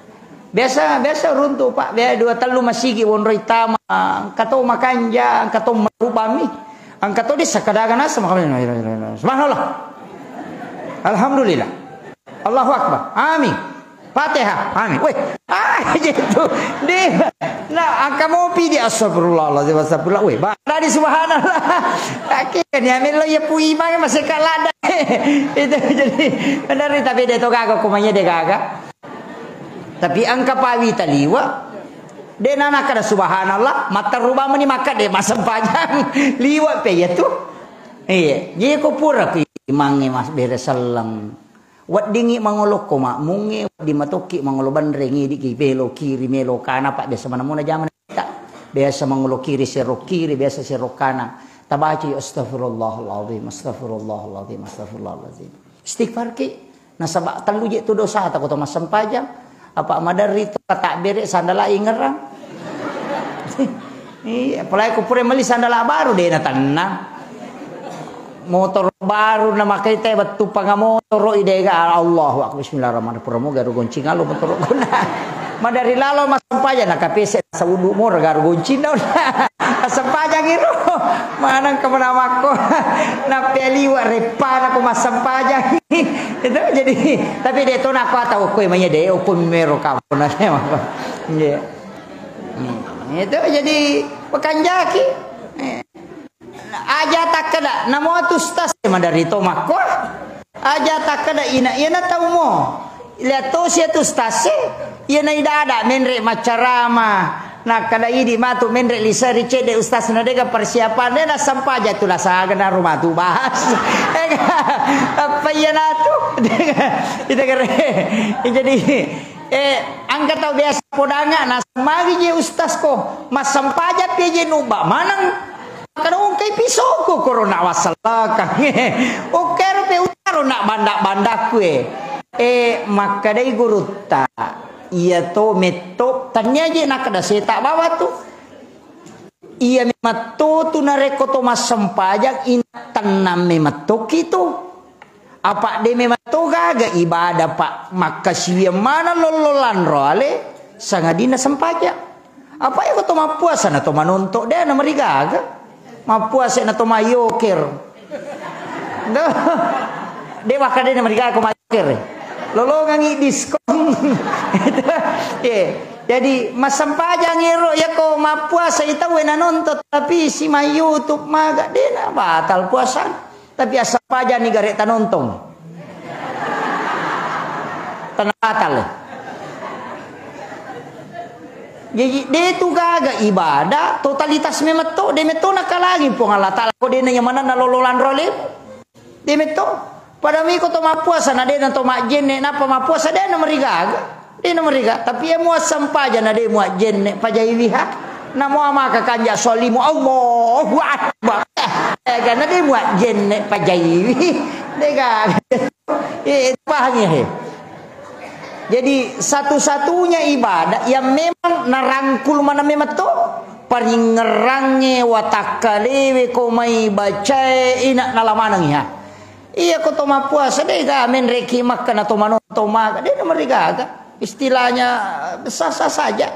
Biasa, biasa runtu, Pak. Biasa dua tellu masigi wonroi tama. Engka to makanja, engka to marubami. Engka to dessa kadaga nasa makanya. Subhanallah. Alhamdulillah. Allahu Akbar. Amin. Fatihah. Amin. Weh, ah, gitu. Deh. Nah, angka mopi di astagfirullahaladzim, astagfirullah. Weh, ba-, tadi subhanallah. Akhirnya melo ya pu imang masih kalah dah. Itu jadi, benar, tapi dia to gaga, kumanya dia gaga. Tapi engka pawi taliwa, de nana kada subhanallah, mattaruba meni maka de masempajang. Liwa pe ya tu. Iya, jadi ko pura ku imange mas bere selleng. Weddingi mangolo ko makmunge, wedding matokki mangolo banre, ngidiki melo kiri, melo kana, Pak, biasa manamuna jaman kita. Biasa mangolo kiri, sero kiri, biasa sero kana. Tabaca, astagfirullahaladzim, astagfirullahaladzim, astagfirullahaladzim. Istighfar ki. Nasaba tellu je tu dosata ko to massempajang. Apa maderri to katakbere sandala ingerang. Iya, apalagi ko pura meli sandala baru de na tennang. Motor baru na makai te, wettu panga motor i dega, Allahu Akbar, bismillahirrahmanirrahim. Pura mo garu goncing alo motor guna. Madari lalo massempajang na kapese saudu mora garu goncing na. Massempajang iro. Manang kemana makko. Nape liwa repana ko massempajang. Itu jadi, tapi de to nako atau koe manya de, ukum mero kampung na. Iya. Hmm, itu jadi pekanjaki. Eh. Aja takkeda, namo tu ustaz, eh, madari to makko. Aja takkeda ina, iyana tau mo. Lihat to sia tu ustaz, eh. Iyana idada menre maccarama. Nakkeda idi matu menre lisa ri cedde ustaz na dega persiapan de na sampaja tu lasaga na rumah tu bahas. Ega, apa iyana tu? Ita kere. Jadi, eh, angka tau biasa podanga na magi je ustaz ko. Massampaja pe je nuba maneng. Kada ungkai pisoko korona wassalakang. Okkero pe utaro na banda-bandaku e. E, makkedai gurutta, iya to metto, tania je nakkeda seta bawa tu. Iya memetto tu narekko to massempajang ina tennang memettoki tu. Apa de memang to gaga ibadah, Pak, makkasiwiang maneng lollo lanro ale, sangadinna sempajang. Apa iko to mappuasa na to manonto, de na marigaga. Mappuasa na to mayoker. Duh. De waka de na marigaga ko mayoker. Lolongangi diskon. Ye. Jadi massempajang ero yako mappuasa i tau na nonton, tapi si ma YouTube maga de na batal puasa. Tapi assampajani gare tanontong. Tenna batal. Jadi de tu gaga ibadah, totalitas memetto, de metto nakalangi Puang Allah Taala ko de na nyamananna lolo lanro alemu. De metto. Pada miko to mappuasa na de na to majjenne, napa mappuasa de na marigaga. De na mariga, tapi iya muassampaja na de muajjenne pajaiwi ha. Namo maka kanja solimu Allahu Akbar. Eh, karena de muajjenne pajaiwi. De gaga. Eh, pahami he. Jadi satu-satunya ibadah yang memang narangkul mana memang to paringngerangnge watakkalewe ko mai bacae ina nalamaneng ha. Iya ko to mappuasa de ga menreki makka na to manonto maga de na marigaga. Istilahnya eh, sah-sah saja.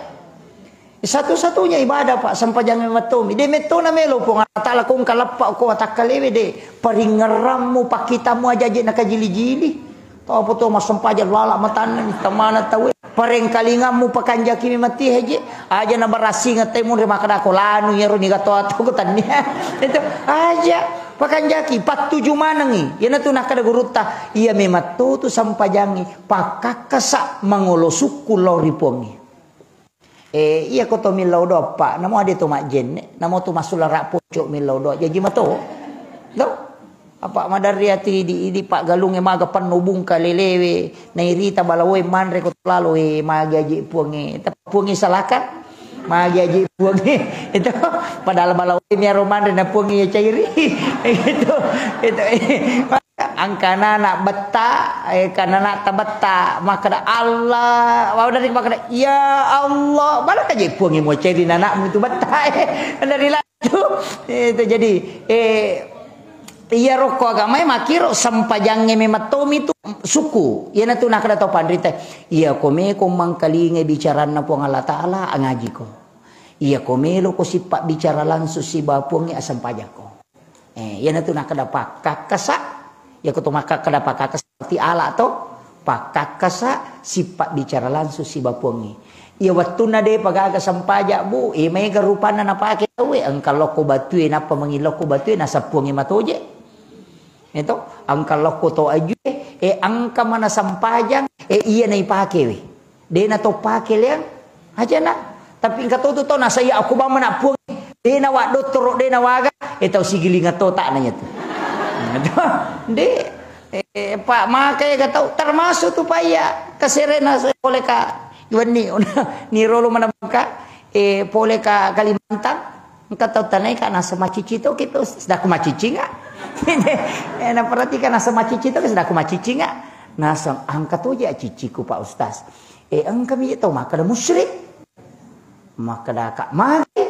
Satu-satunya ibadah, Pak, sempajang memettomi. De metto na melo Puang Allah Taala ko engka leppa ko watakkalewe de. Paringngerammu, pakkitammu aja je nakajili-jili. Tau apa to massempajang lala matanna ni tamana tau. Parengkalingammu pakanjaki memang ti haji. Aja na barassinga temu re makkeda ko lanu yaro ni gato atau ko tania. Itu aja pakanjaki pattuju manengi. Yana tu nakkeda gurutta, iya memang to tu sempajangi pakkakkasa mangolo sukku lao ri Puangnge. Eh, iya ko to millau doa, Pak. Namo ade to majjenne, namo to massulara pocok millau doa. Jaji mato. Do. Apa madarri ati di, di Pak Galunge maga penno bungka lelewe, nairita balawoe manre ko lalo e magi aji Puangnge. Tapi Puangnge salaka. Magi aji Puangnge. Itu padahal balawoe miaro manre na Puangnge ya cairi. Itu. Itu. Angka anak betta, eh, kan anak tabetta, makkeda Allah, wa dari makkeda, "Ya Allah," malah kaje Puangnge muaceri anakmu itu betta, eh. Dari laju. Itu jadi, eh, Iya rokko agamae makkiro sempajangnge memang tomi tu suku. Iyanatu nakkeda tau panrita, iya ko meko mangkalingai bicaranna Puang Allah Ta'ala, angajiko. Iya ko melo ko sipabbicara langsung siba Puangnge, asempajako. Eh, iyanatu nakkeda pakkakkasa. Iya ko to makkeda pakkakkasa berarti ala to. Pakkakkasa sipabbicara langsung siba Puangnge. Iya wettunna depa gaga sempaja, Bu, eh, maega rupanna napake tauwe, engka lokko batue, nappa mangillokko batue, naseng Puangnge matoje. Eto, engka lokko to ajue, eh, engka mana sempajang, eh, iya naipakewe. De na to pake leang, ajana. Tapi engka to tu to nasaya aku bamma na Puang, de na wa dottoro, de na waga, eh, tau sigilinga to tak nanya tu. De, eh, Pak, maka ya tau, termasuk tu Pak ya, keserena pole ka Iwanni, ni rolo mana bangka, eh, pole ka Kalimantan, engka tau tanai ka naseng macici to ki, Pak Ustaz, sedang aku macici nggak? Eh, na perhatikan naseng macici to ki, sedang aku macici nggak? Naseng angka to je ciciku, Pak Ustaz. Eh, engka mi tau makkeda musyrik. Makkeda ka magi.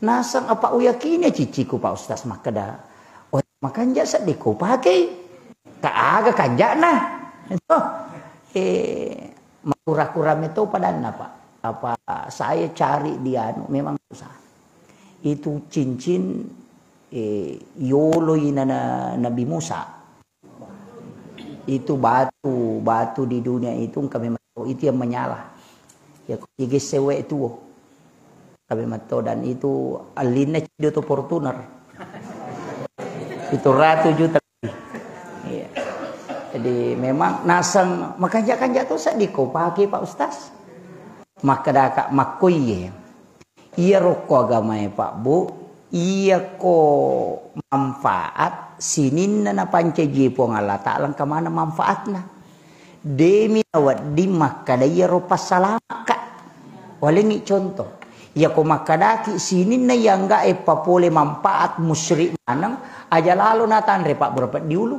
Naseng apa uyakini ciciku, Pak Ustaz, makkeda. Oh, makanja seddi ko pake. Tak aga kanjana. Eh, makura-kura meto padanna, Pak. Apa saya cari di anu, memang susah. Itu cincin, eh, yolo ina na Nabi Musa. Itu batu, batu di dunia itu engka memang itu yang menyala. Ya, ko tigesse we tuo. Engka memang to, dan itu allinna cido to Fortuner. Itu ratu juta. Iya. Jadi memang naseng makanja-kanja to seddi ko pake, Pak Ustaz. Makkeda ka makkoiye. Iya rokko agamae, Pak, Bu, iya ko manfaat sininna napancaji Puang Allah Ta'ala engka maneng manfaatna. Demi nawedding makkeda iya ro passalamaka. Walengngi contoh. Iya ko makkedaki sininna iya engka e papole manfaat musyrik maneng, aja lalo natanre pabbura peddi ulu.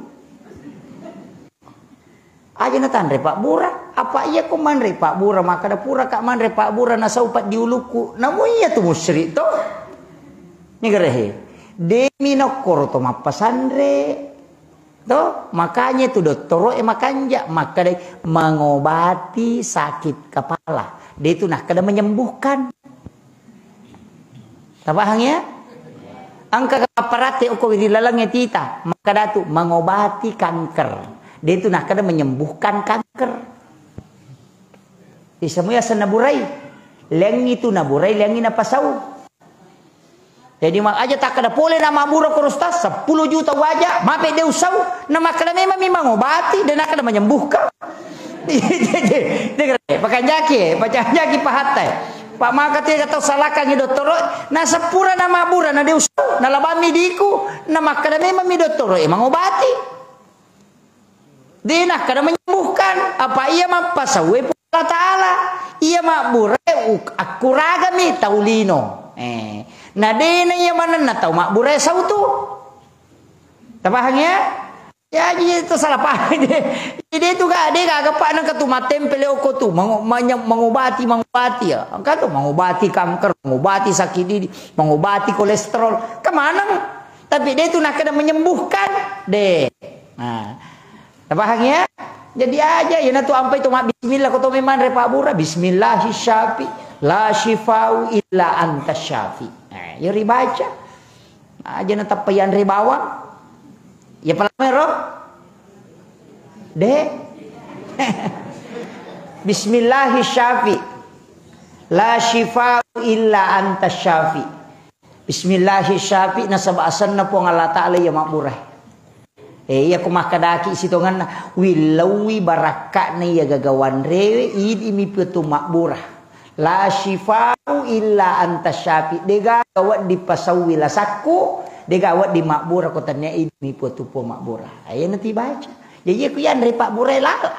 Aja natanre pabbura, apa iya ko manre pabbura, makkeda pura ka manre pabbura nasau peddi ulukku, namu iya tu musyrik to. Nigerehe. Demi nokkoro to mappasanre. To, makanya tu dottoro e makanja, makkeda mengobati sakit kepala. De tu nakkeda menyembuhkan. Tapahang ya? Engka kapparate okko ri laleng tita, makkeda tu mengobati kanker. De tu nakkeda menyembuhkan kanker. Isemua asenna burai. Lengngi tu naburai, lengngi napasau. Jadi ma-, aja takkeda pole na mabbura ko Ustaz, seppulo juta waja, mape de usau, na makkeda memang mi mangobati, de nakkeda menyembuhkan. Pakanjaki, pakanjaki pahatta. Pak maka tiga tau salakangi dottoro, na sepura na mabbura na de usau, na labammi diku, na makkeda memang mi dottoro e mangobati. De nakkeda menyembuhkan, apa iya mappasauwe Puang Allah Ta'ala. Iya mabburae uk-, akkuragami tau lino. Eh, na dena iya manenna tau mabburae sau tu. Tapahang ya? Ya, jadi itu salah paham. Jadi itu gak, dia gak gapak nang ketu mattempel okko tu. Mango-, manya-, mengobati, mengobati ya. Kan tu mengobati kanker, mengobati sakit didi, mengobati kolesterol. Kemana? Tapi de tu nakkeda menyembuhkan. De. Nah. Tapahang ya? Jadi aja, ya natu ampai tu ma bismillah ko to memang re pabbura. Bismillahi syafi. La syifau illa anta syafi. Nah, ya ribaca. Aja na tappa yanre bawang. Ya palame ro. De. Bismillahi syafi. La syifau illa anta syafi. Bismillahi syafi, nasaba asenna Puang Allah Ta'ala iya mabbura. Eh, iya ko makkedaki sitonganna, willauwi barakka'na iya gagawanrewe, idi mi petu mabbura. La syifau illa anta syafi. Dega wedding pasauwi lasakku, dega wedding mabbura ko tania idi mi petu Puang mabbura. Ayo nanti baca. Jadi aku yanre pabbura lala.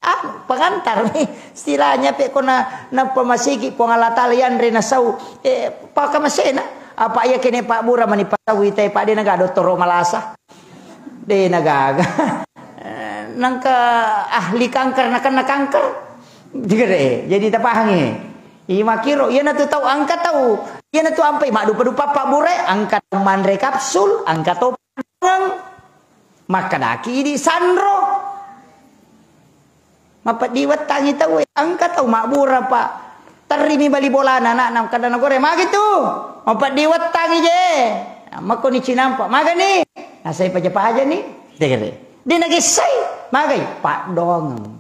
Anu, pengantar mi. Istilahnya pe ko na, nappa masigi Puang Allah Ta'ala yanre nasau. Eh, pakamasena. Apa iya kene pabbura mani pasau itai pade naga dottoro malasa. De nagaga. Eh, nangka ahli kanker nakenna kanker. Digere. Jadi tapahangi. Imakiro, iya natu tau angka tau. Iya natu ampai maddupa-dupa pabbura, angka tau manre kapsul, angka tau pangeng. Makkadaki idi sanro. Mapeddi wettangi tau, engka tau mabbura, Pak. Terrimi bali bolana anakna, kada nagore, "Magi tu?" "Mapeddi wettangi je." Makkoni cinampa, "Magani?" Nasai paja-paja ni. Tegere. Di nagessai, magai? Paddoangeng.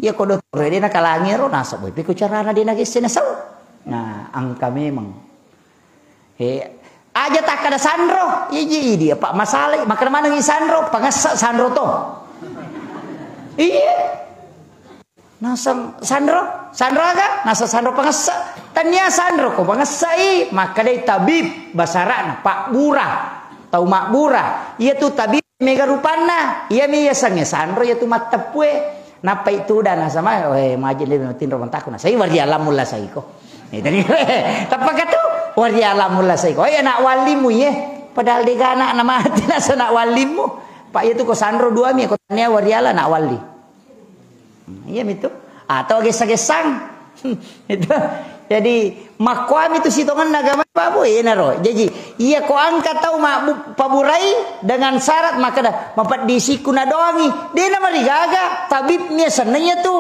Iya ko dottoro de nakalangi ro, nasaba ipi ko carana de nagesse nasau. Nah, engka memang. Eh, aja takkada sanro, iji idi apa masalai, makkada manengi sanro, pangessa sanro to. Iya. Naseng sanro, sanro aga, naseng sanro pangessa. Tania sanro ko pangessai, makkadai tabib, basarana, pabbura, tau mabbura. Iya tu tabib mega rupanna, iya mi yasengnge sanro, iya tu matteppue. Nappai tudang nasama, "Eh, maji le tinro mantaku." Nasai warialammu lasaiko. Eh, tadi, "Tappa katu, warialammu lasaiko." "Eh, anak wallimu ye." Padahal dega anak na mati nasa anak wallimu. Pak, iya tu ko sanro dua mi, ko tania wariala anak walli. Hmm, iya mitu. Atau gessa-gessang. Itu. Jadi, makkuami tu sitongenna agama, Pak Bu, enaro. Jadi, iya ko angka tau mabbu-, paburai dengan syarat makkada, "Mapeddi sikku nadoangi." De namarigaga, tabib mi asenna iya tu.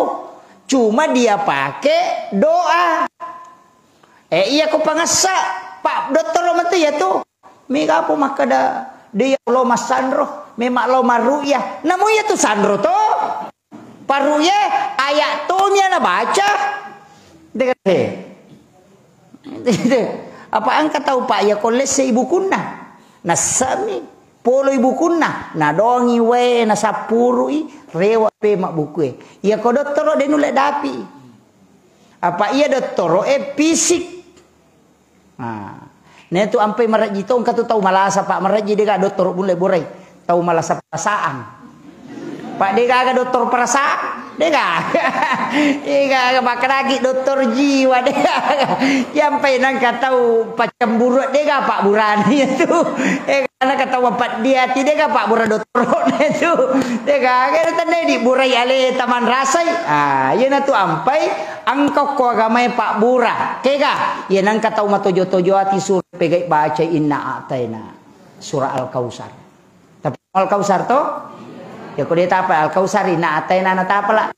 Cuma dia pakai doa. Eh, iya ko pangessa, Pak Dottoro metu iya tu. Mega apa makkada, "De iya lo massanro, memang lo marru'yah." Namu iya tu sanro to. Parru'yah, ayat to mi ana baca. Dega, eh. Apa engka tau, Pak, iya ko lesse ibukunna. Nassami, polo ibukunna. Nadongi wae, nasappurui, rewa pe mabbukue. Iya ko dottoro de nulle dapi. Apa iya dottoro e fisik. Nah, netu ampai marejji to, engka tu tau malasa, Pak, marejji dega dottoro bulle borai. Tau malasa perasaan. Pak, degaga dottoro perasaan? Degaga. Degaga, makkedaki dottoro jiwa, degaga. Yampai nangka tau paccemburu, dega pabburana itu. Degaga nangka tau mapeddi ati, dega pabbura dottoro itu. Degaga, tennedi burai ale taman rasai. Ah, iyanatu ampai Engka ko agamae pabbura. Kega? Iya nengka tau matojo-tojo ati sura pegai bacai inna a'taina. Sura Al-Kausar. Tapi Al-Kausar to? Ya ko de tapa Al-Kausar inna a'taina na tapala.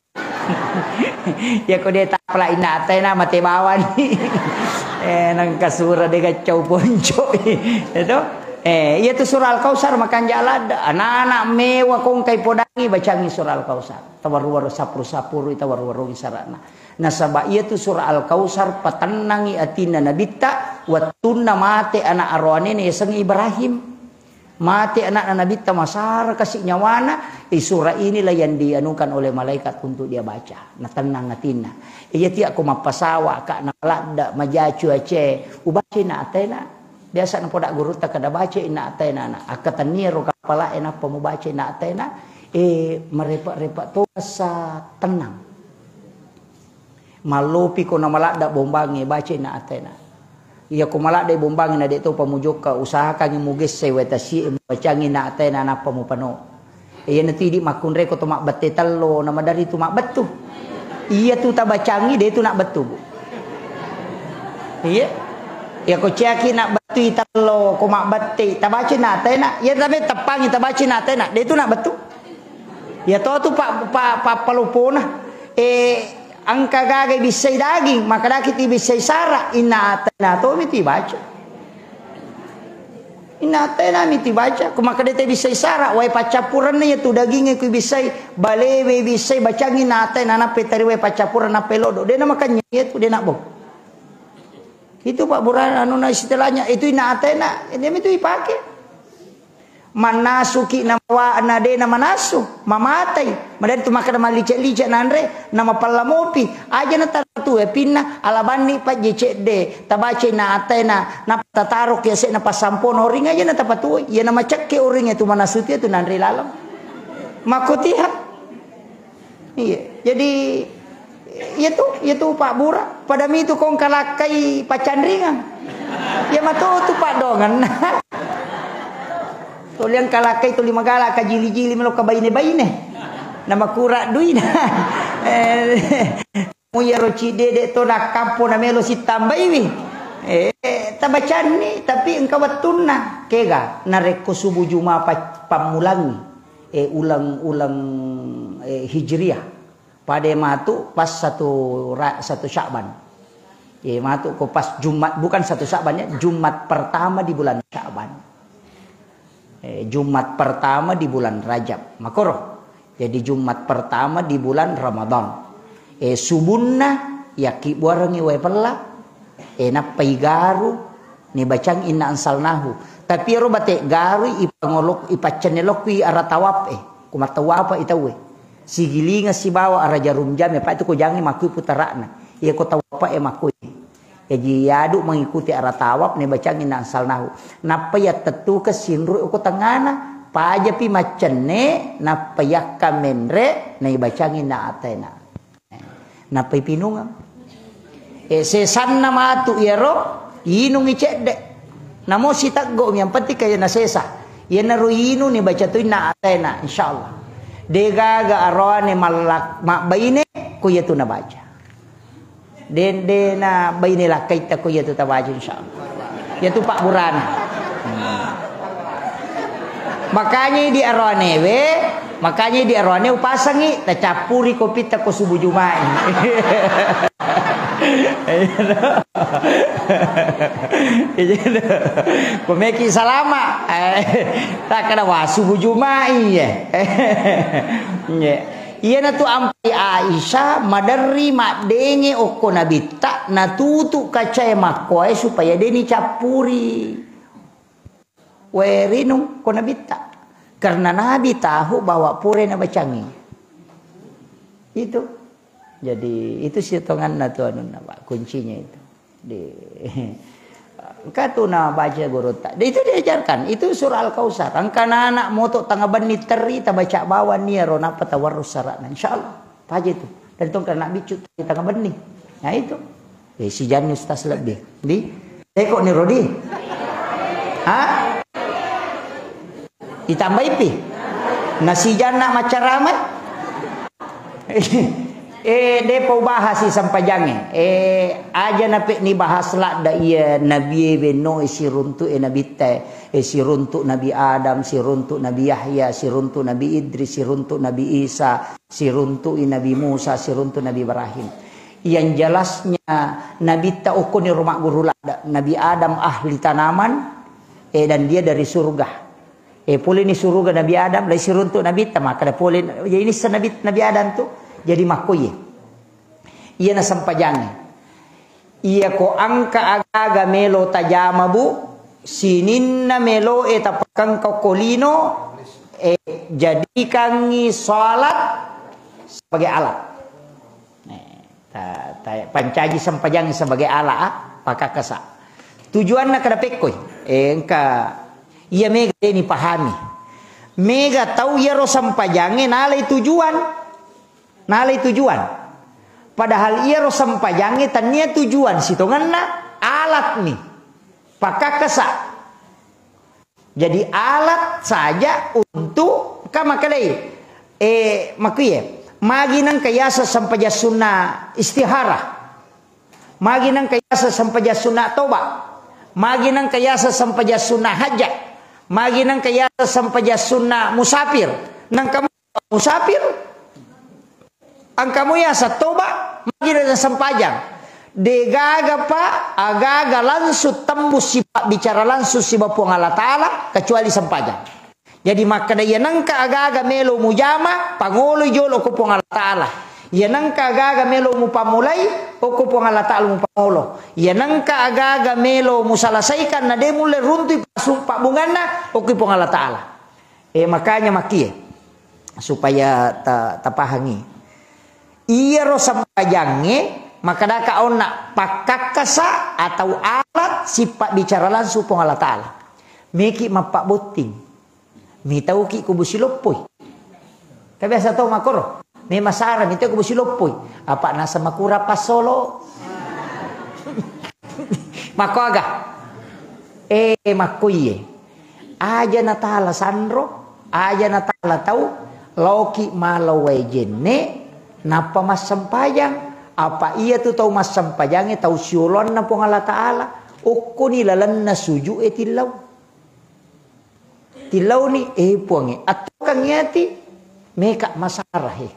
Ya ko de tapala inna a'taina mate bawani. Eh, nengka sura de gaccau ponco. Itu. Eh, iya tu sura Al-Kausar makanja ladda. Anak-anak mewa kongkai podangi bacangi sura Al-Kausar. Tawaru-waru sapuru-sapuru, tawaru-waru sarana. Nasaba iyatu sura Al-Kausar patennangi atinna Nabitta wettunna mate ana aroanena yasengnge Ibrahim. Mate anakna Nabitta, masara kasi nyawana, eh, sura inilah yang dianukan oleh malaikat untuk dia baca. Natennang atinna. Iya tiak ko mappasawa, Kak, naladda, maja cuaca, ubacai na atena. Biasa napoda gurutta kada bacai na atena na. Akkatennia ro kapala e nappa mubaca na atena, eh, marepa-repa to asa tennang. Mallopi ko na maladda bombangnge, bacai na atena. Iya ko maladda bombangnge na de topa mujokka, usahakangngi mugessai wae tasie, mubacangngi na atena nappa mupano. Iya na tu idi makkunrai ko to mabbette tello, na madari tu mabbettu. Iya tu tabacangngi de tu nabbettu, Bu. Iya. Iya ko ciaki nabbettui tello, ko mabbette, tabacai na atena. Iya tabe teppangi tabacai na atena, de tu nabbettu. Iya to tu pa, pa, pa, palopona. Eh, Engka gaga ibissai daging, makkedaki tibissai sara, inna atena tomi tibaca. Inna atena mi tibaca, ko makkeda tibissai sara, wae paccappurenna iya tu dagingnge ku ibissai, balewe ibissai, bacangngi inna atena, nappa tari wae paccappureng, nappa lodo. De na makanya iya tu, de na bau. Itu Pak Burhan, anu na istilahnya, itu inna atena, ini itu ipake. Mannasuki namawa-, na de namanasu, mamatai. Madari tu makkeda mallice-lice nanre, namapella mopi. Aja na tatu e pinna, ala banni pajje cedde, tabacai na atena, nappa tataroki ase'na passampona oring aja na tapatuoi. Iya namacekke oring e tu manasu tu, iya tu nanre laleng. Makkotiha. Iya, jadi, iya tu, iya tu pabbura. Pada mitu kong kalakkai paccanringang. Iya matu tu paddongenna. Tuli engka lakkai tuli magala kajili-jili melo ka baine-baine. Namakura duina. Eh, mu iyaro cidede to nakkampo na melo sitambaiwi. Eh, tabacanni, tapi engka wettunna. Kega narekko subuh Juma pa-, pammulangi, eh, uleng-uleng, eh, Hijriah. Pada matu pas satu ra-, satu Sya'ban. Eh, matu ko pas Jumat, bukan satu Sya'ban ya, Jumat pertama di bulan Sya'ban. Eh, Jumat pertama di bulan Rajab. Makoro. Jadi Jumat pertama di bulan Ramadan. Eh, subunna yakkibuarengngi wae pella, eh, nappai garu, nibacang inna ansalnahu. Tapi ero bate garu ipangolok-, ipaccenne lokki ara tawaf, eh, ko mattawapa i tauwe. Sigilinga sibawa ara jarum jam, apa itu ko jangi makkui putara'na. Iya ko tawapa e makkui. Jaji, yadu mengikuti ara tawaf, nibacang inna ansalnahu. Nappa yattettukeng sinru ko tengngana, pajapi maccenne, nappa yakka menre, naibacang inna atena. Nappa ipinungeng. Eh, sesanna matu iyaro, inungi cedde. Namo siteggo'mi, yang penting kaya nasesa. Iyanaro inung nibaca to inna atena, insyaallah. Degaga aroane mallak-, mabbaine, ko iyatu nabaca. De-, de na baine lakkaitta ko iyatu tabaca, insyaallah. Iyatu pabburana. Hmm. Makanya di aroanewe, makanya di aroane upasangi, tacappuri kopitta ko subuh Juma'i. Iya, no? Iya, no? Ko meki salama, eh, takkada wa subuh Juma'i, ya. Iya. Iyanatu ampai Aisyah maderri maddenge okko Nabitta, natutu kacae makkoae supaya de nicappuri wae rinung ko Nabitta. Karena Nabi tahu bahwa pura nabacangi. Itu. Jadi, itu sitonganna tu anunna, Pak, kuncinya itu. Di, engka tu nabaca gurutta. Di, itu diajarkan. Itu surah Al-Kautsar. Engka anak moto tengah benni terri, tabaca bawang nia ro, nappa tawarrus sarana. Insyaallah. Paja itu. Dan tong kena biccu di tengah benni. Nah, itu. Eh, si Janni ustaz lebih. Di? Teko ni Rodi? Ha? Ditambaipi? Nasijanna maccaramai? Eh, depa ubahasi sampajangnge. Eh, aja nape nibahas ladda iya nabie benno e siruntu e nabitta, eh, siruntu Nabi Adam, siruntu Nabi Yahya, siruntu Nabi Idris, siruntu Nabi Isa, siruntu i Nabi Musa, siruntu Nabi Ibrahim. Yang jelasnya nabitta okkoni ruma guru ladda. Nabi Adam ahli tanaman, eh, dan dia dari surga. Eh, pole ni suruga Nabi Adam, lai siruntu Nabitta, makkada pole, jadi nissa Nabi, Nabi Adam tu, jadi makkoye. Iya nasempajangnge. Iya ko engka aga-aga melo tajama, Bu, sininna melo e tapakengka ko lino, eh, jadikangi salat sebagai alat. Eh, ta-, ta-, pancaji sempajangnge sebagai alat, ah, pakakkasa. Tujuanna kada pekkoi. Eh, engka iya mega de nipahami. Mega tau iyaro sempajangnge nalai tujuan. Nalai tujuan. Padahal iyaro sempajangnge tania tujuan sitongenna, alatni. Pakakkasa. Jadi alat saja untuk, ka makkedai, eh, makkuye, magi nengka yaseng sempajang sunna istihara, magi nengka yaseng sempajang sunna toba, magi nengka yaseng sempajang sunna hajat, magi nengka yaseng sempajang sunna musafir, nengka musafir. Engka mo yaseng toba, magi na sempajang. Degaga pa, agaga langsung tembus sipabbicara langsung siba Puang Allah Ta'ala, kecuali sempajang. Jadi makkeda, iya nengka agaga melo mujama, pangoloi jolo ko Puang Allah Ta'ala. Iya nengka agaga melo mupammulai, okko Puang Allah Ta'ala mupangolo. Iya nengka agaga melo musalasaikan, na de mulle runtui pasum-, pabbunganna, okko Puang Allah Ta'ala. Eh, makanya makkie, supaya ta-, tapahangi. Iyaro sempajangnge, makkedaka onna pakkakkasa atau alat sipabbicara langsung Puang Allah Ta'ala. Meki mappabbotting. Mitauki kubu siloppoi. Ka biasa tau makkoro. Memang sara mitau kubu siloppoi. Apa nasa makura passolo. Makkoaga? Eh, makkoiye. Aja natala sanro, aja natala tau, laoki mala wae jenne, nappa massempajang. Apa iya tu tau massempajangnge tau sioloanna Puang Allah Ta'ala. Okkoni lalenna suju e tillau. Ilauni, eh, Puangnge, attokangngi ati, meka masara, he.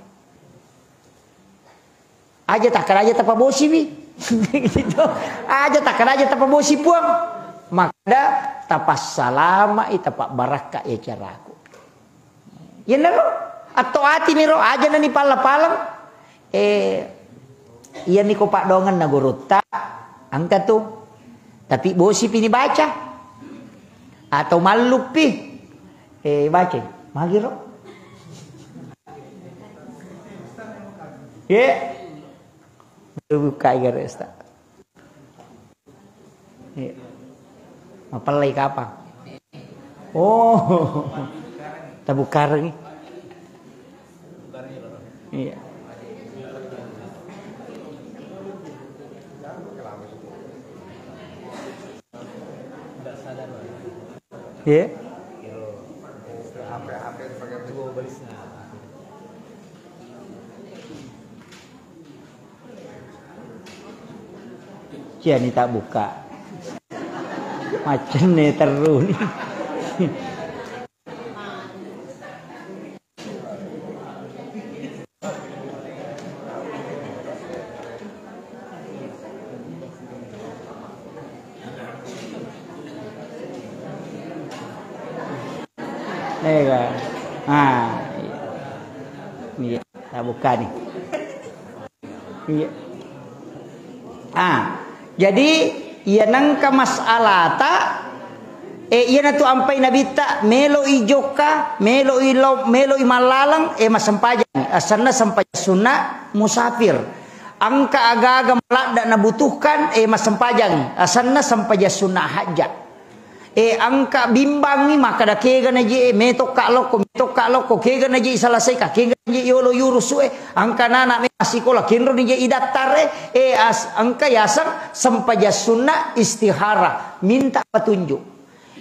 Aja takkada aja tapabosiwi. Gitu. Aja takkada aja tapabosi Puang. Makkada tapassalama'i, tapabbarakka i acaraku. Iyanaro, atto atimi ro, aja nani palla-paleng. Eh, iyami ko paddoangenna gurutta, engka tu. Tapi bosipi ni baca. Atau malluppi. Eh, baca. Magiro. Ye. Bukai garesta. Iya. Mapellai kapang. Oh. Tabukarengngi. Iya. Iya. Ciani tak buka. Macenne terru ni. Ega. Ah, iya. Iya, tak buka ni. Iya. Ah, jadi iya nengka masalata, eh, iyanatu ampai nabitta, melo i jokka, melo i lo-, melo i mallaleng, eh, massempajang. Asenna sempajang sunna musafir. Engka aga-aga maladda nabutuhkan, eh, massempajang. Asenna sempajang sunna hajja. Eh, engka bimbangngi makkada kega naje, eh, metokka lokko, metokka lokko, kega naje i selesaikan, kega naje i yolo yurusu, eh, engka nana me massikola, kenro nije i dattare, eh, as-, engka yaseng sempajang sunna istihara, minta petunjuk.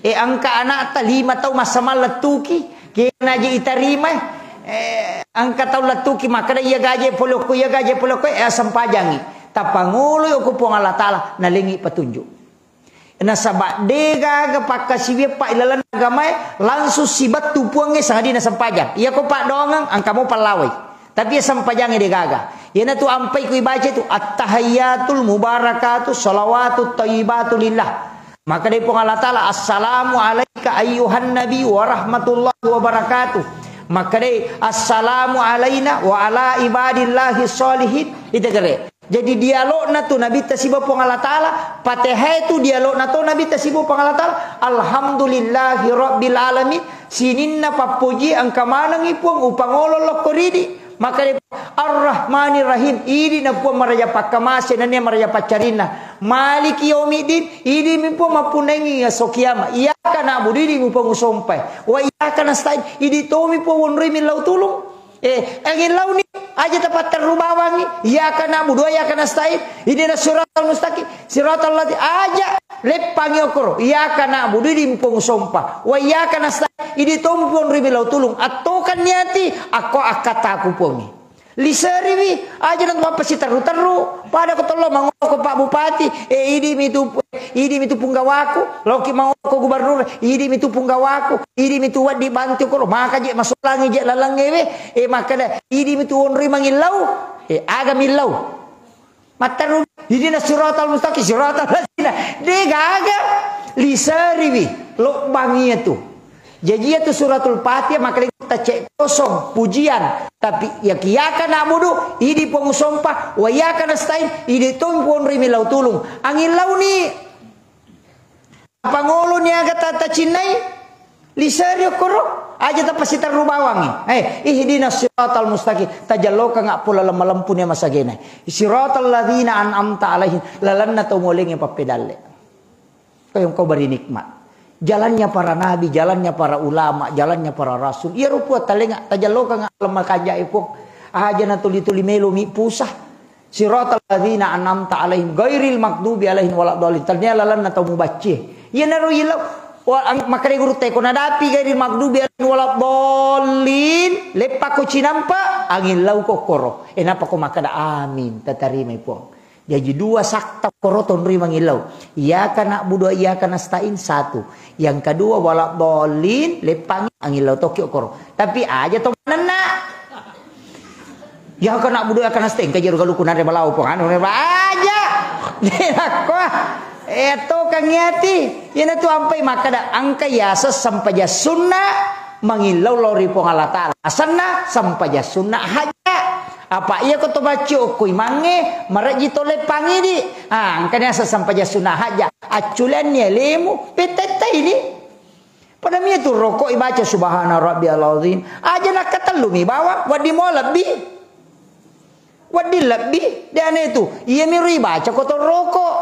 Eh, engka anakta lima tau massamang lettuki, kega naje i tarima, eh, engka tau lettuki makkada iya gaje polokko, iya gaje polokko, eh, sempajangi. Tapangolo yoko Puang Allah Ta'ala, nalengi petunjuk. Nasaba degaga pakkasiwiang pa ilalenna agamae langsung sibettu Puangnge sangadinna sempajang. Iyako paddoangeng engka mo pallawai. Tapi iya sempajangnge degaga. Iyanatu ampai ku ibaca tu, "Attahiyyatul mubarakatu salawatut thayyibatu lillah." Makkedai Puang Allah Ta'ala, "Assalamu alaika ayyuhan nabi wa rahmatullahi wa barakatuh." Makkedai, "Assalamu alaina wa ala ibadillahi sholihin." Ita kere. Jadi dialogna tu Nabitta sibawa Puang Allah Ta'ala, Fatihah tu dialogna to Nabitta sibawa Puang Allah Ta'ala, "Alhamdulillahi Rabbil Alamin." Sininna pappoji engka manengngi Puang, upangolo lokko ridi. Maka de-, Ar-Rahmanir Rahim, idi na Puang maraja pakkamase, nennia maraja paccarinna. Maliki yaumiddin, idi mi Puang mappunnangi esso kiama. Iyyaka na'budu, idi mi Puang usompai. Wa iyyaka nasta'in, idi tomi Puang wonroi millau tulung. Eh, angin launi, aja tapatterru bawangi. Iyyaka na'budu wa iyyaka nasta'in. Ihdinas siratal mustaqim. Siratal lati aja leppangi okoro. Iyyaka na'budu, idi mi Puang usompa. Wa iyyaka nasta'in. Idi tomi Puang ri millau tulung. Attokan niati, akko akkataku Puangi. Liseriwi, aja nang mappasiterru-terru. Pada ko tollo mangoko Pak Bupati. Eh, idi mi tu, idi mi tu punggawaku. Loki mangoko gubernur. Idi mi tu punggawaku. Idi mi tu waddi bantu koro, maka je masolangi je lalengngewe, eh, makkeda, idi mi tu onroi mangillau, eh, aga millau. Matteru, ihdinas siratal mustaqim, siratal ladzina. De gaga, liseriwi, lobbang iya tu. Jaji iya tu suratul Fatihah, makkeda tacek kosong, pujian. Tapi, ya, iyyaka na'budu, idi Puang usompa, wa iyyaka nasta'in, idi tong Puang ri millau tulung. Angin launi. Pangolo niaga ta-, tacinnai, liseri okkoro, aja tapasiterru bawangi. Eh, ihdinas siratal mustaqim, tajallokanga pola lemma-lempu nia masagena. Siratal ladzina an'amta alaihim, lalenna tau molengnge pappedalle. Kau yang kau beri nikmat. Jalannya para nabi, jalannya para ulama, jalannya para rasul. Iya rupu talenga, tajallokanga lemma kanjai Puang. Aja na tuli-tuli melo mi pusah. Siratal ladzina an'amta alaihim ghairil maghdubi alaihim waladdallin. Tania lalenna tau mubacce. Iyanaro ilau. Wa-, ang-, makkeda gurutta, ko nadapi ghairil maghdubi alaihim waladdallin, leppako cinampa, angin lau kokkoro. Eh, napako makkeda, "Amin, tatarimai Puang." Jaji dua sakta koro tonroi mangillau. Iyyaka na'budu wa iyyaka nasta'in, satu. Yang kedua, waladdallin, leppangi, angillau tokki koro. Tapi aja to manenna. Iyyaka na'budu wa iyyaka nasta'in, kajeru galuku nare balawo pong, anu, aja. Denakko. Eh, to kang yati. Iyana tu ampai makkada, engka yaseng sempajang sunna, mangillau lao ri Puang Allah Ta'ala. Asenna sempajang sunna haja. Apa iya ko to bacci okko imangnge, marejji to leppangidi. Ah, engkani aseng sempajang sunna haja. Acculeanni alemu, pettetta ini. Pada mia tu rokok ibaca subhana rabbiyal azim. Aja nakkatellu mi bawang, waddi mo lebbi. Waddi lebbi, de ane tu. Iya mi ri baca ko to rokok.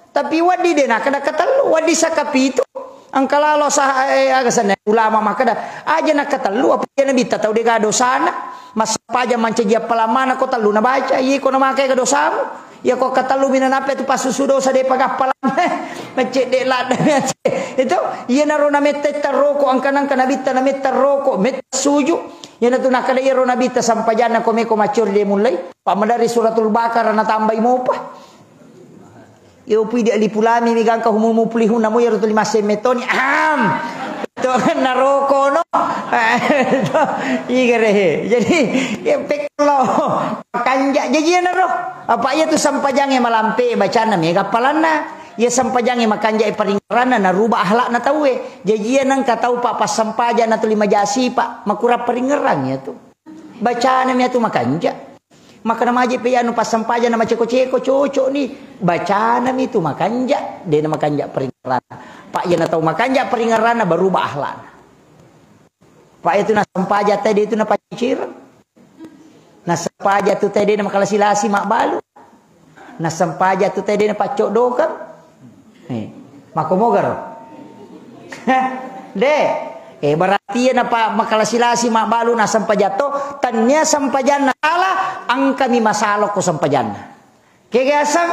Tapi waddi de nakkada katellu, waddi sakapitu. Engka lalo sah, eh, aga senna ulama makkada, aja nakkatellu, apa iya nabitta tau dega dosana. Massempajang mancaji appalamana ko tellu nabaca, iya ko namakai ke dosamu. Iya ko katellu mina nape tu passusu dosa de pagappalan. Macedde ladda. Itu, iya naro nametta rokok, engka nangka nabitta nametta rokok, metta suju. Iya natu nakkada iyaro nabitta sampajanna ko meko maccori de mullai. Pammadari suratul Baqarah natambai mopa. Yo pui di alifu lam mim gangka humul muflihun, namo iyaro tuli massemme toni. Am. To kan naroko no. To, igere. Jadi, ya peklo. Makanja jaji naro. Apa iya tu sampajangnge malampe bacana mega palanna. Iya sampajangnge makanja e paringeranna naruba akhlakna tauwe. Jaji iya nengka tau pa passampajang na tuli majasi pa makurang paringerang ya tu. Bacana mi atu makanja. Makkana maji pe anu passampajang na maceko-ceko cocok ni. Bacana mi tu makanja, de na makanja paringerana. Pak iya na tau makanja paringerana berubah akhlakna. Pak itu na sempajang tadi itu na pancicireng. Na sempajang tu tadi na makalasi-lasi mabbalu. Na sempajang tu tadi na paccok dokang. Eh, makko mogaro? De. Eh, berarti iya napa makalasi-lasi mabbalu na sempajang to, tania sempajanna salah, engkami masalah ko sempajanna. Kegasang,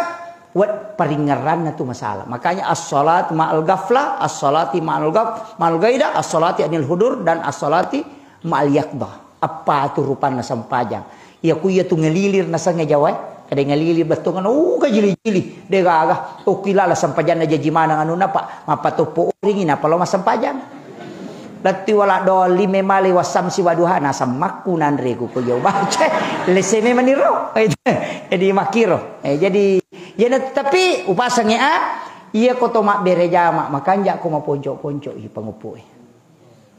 wat paringeranna tu masalah. Makanya as-salat ma'al ghaflah, as-salati ma'al ghaf-, ma'al ghaidah, as-salati anil hudur, dan as-salati ma'al yaqdah. Apa tu rupanna sempajang? Iya ku iya tu ngelilir nasengnge Jawa, eh. Kada ngelilir bettongan, oh, kajili-jili. De gaga. Oh, kilala sempajanna jaji maneng anunna, Pak. Mappatoppo oringi, napa lo massempajang? Latti wala doli memale wasamsi waduha, nasammakku nanreku ko iya ubaca. Lese memang niro. Jadi makiro. Eh, jadi, ya, tapi upasange a, iya ko to mabbere jama, makanja ko maponco-ponco i panguppu e.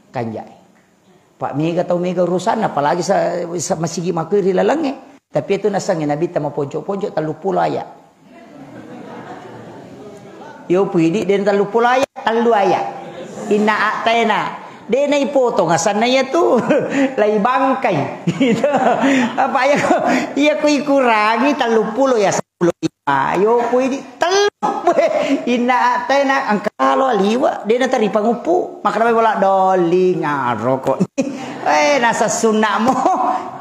Kanjai. Pak, mega tau mega urusanna, apalagi sa-, sa-, masigi makui ri lalengnge. Tapi itu nasengnge Nabitta maponco-ponco telluppulo ayat. Yo pidi den telluppulo ayat, tellu ayat. Inna a'taina. De na ipotong asanna iya tu. Lai bangkai. Gitu. Apa iya ko, iya ko ikurangi telluppulo ya. Ayo, pui di tellu. Inna a'taina engka lo liwa, de na teri panguppu. Makkeda bola doli ngaroko. Eh, nasa sunna mo.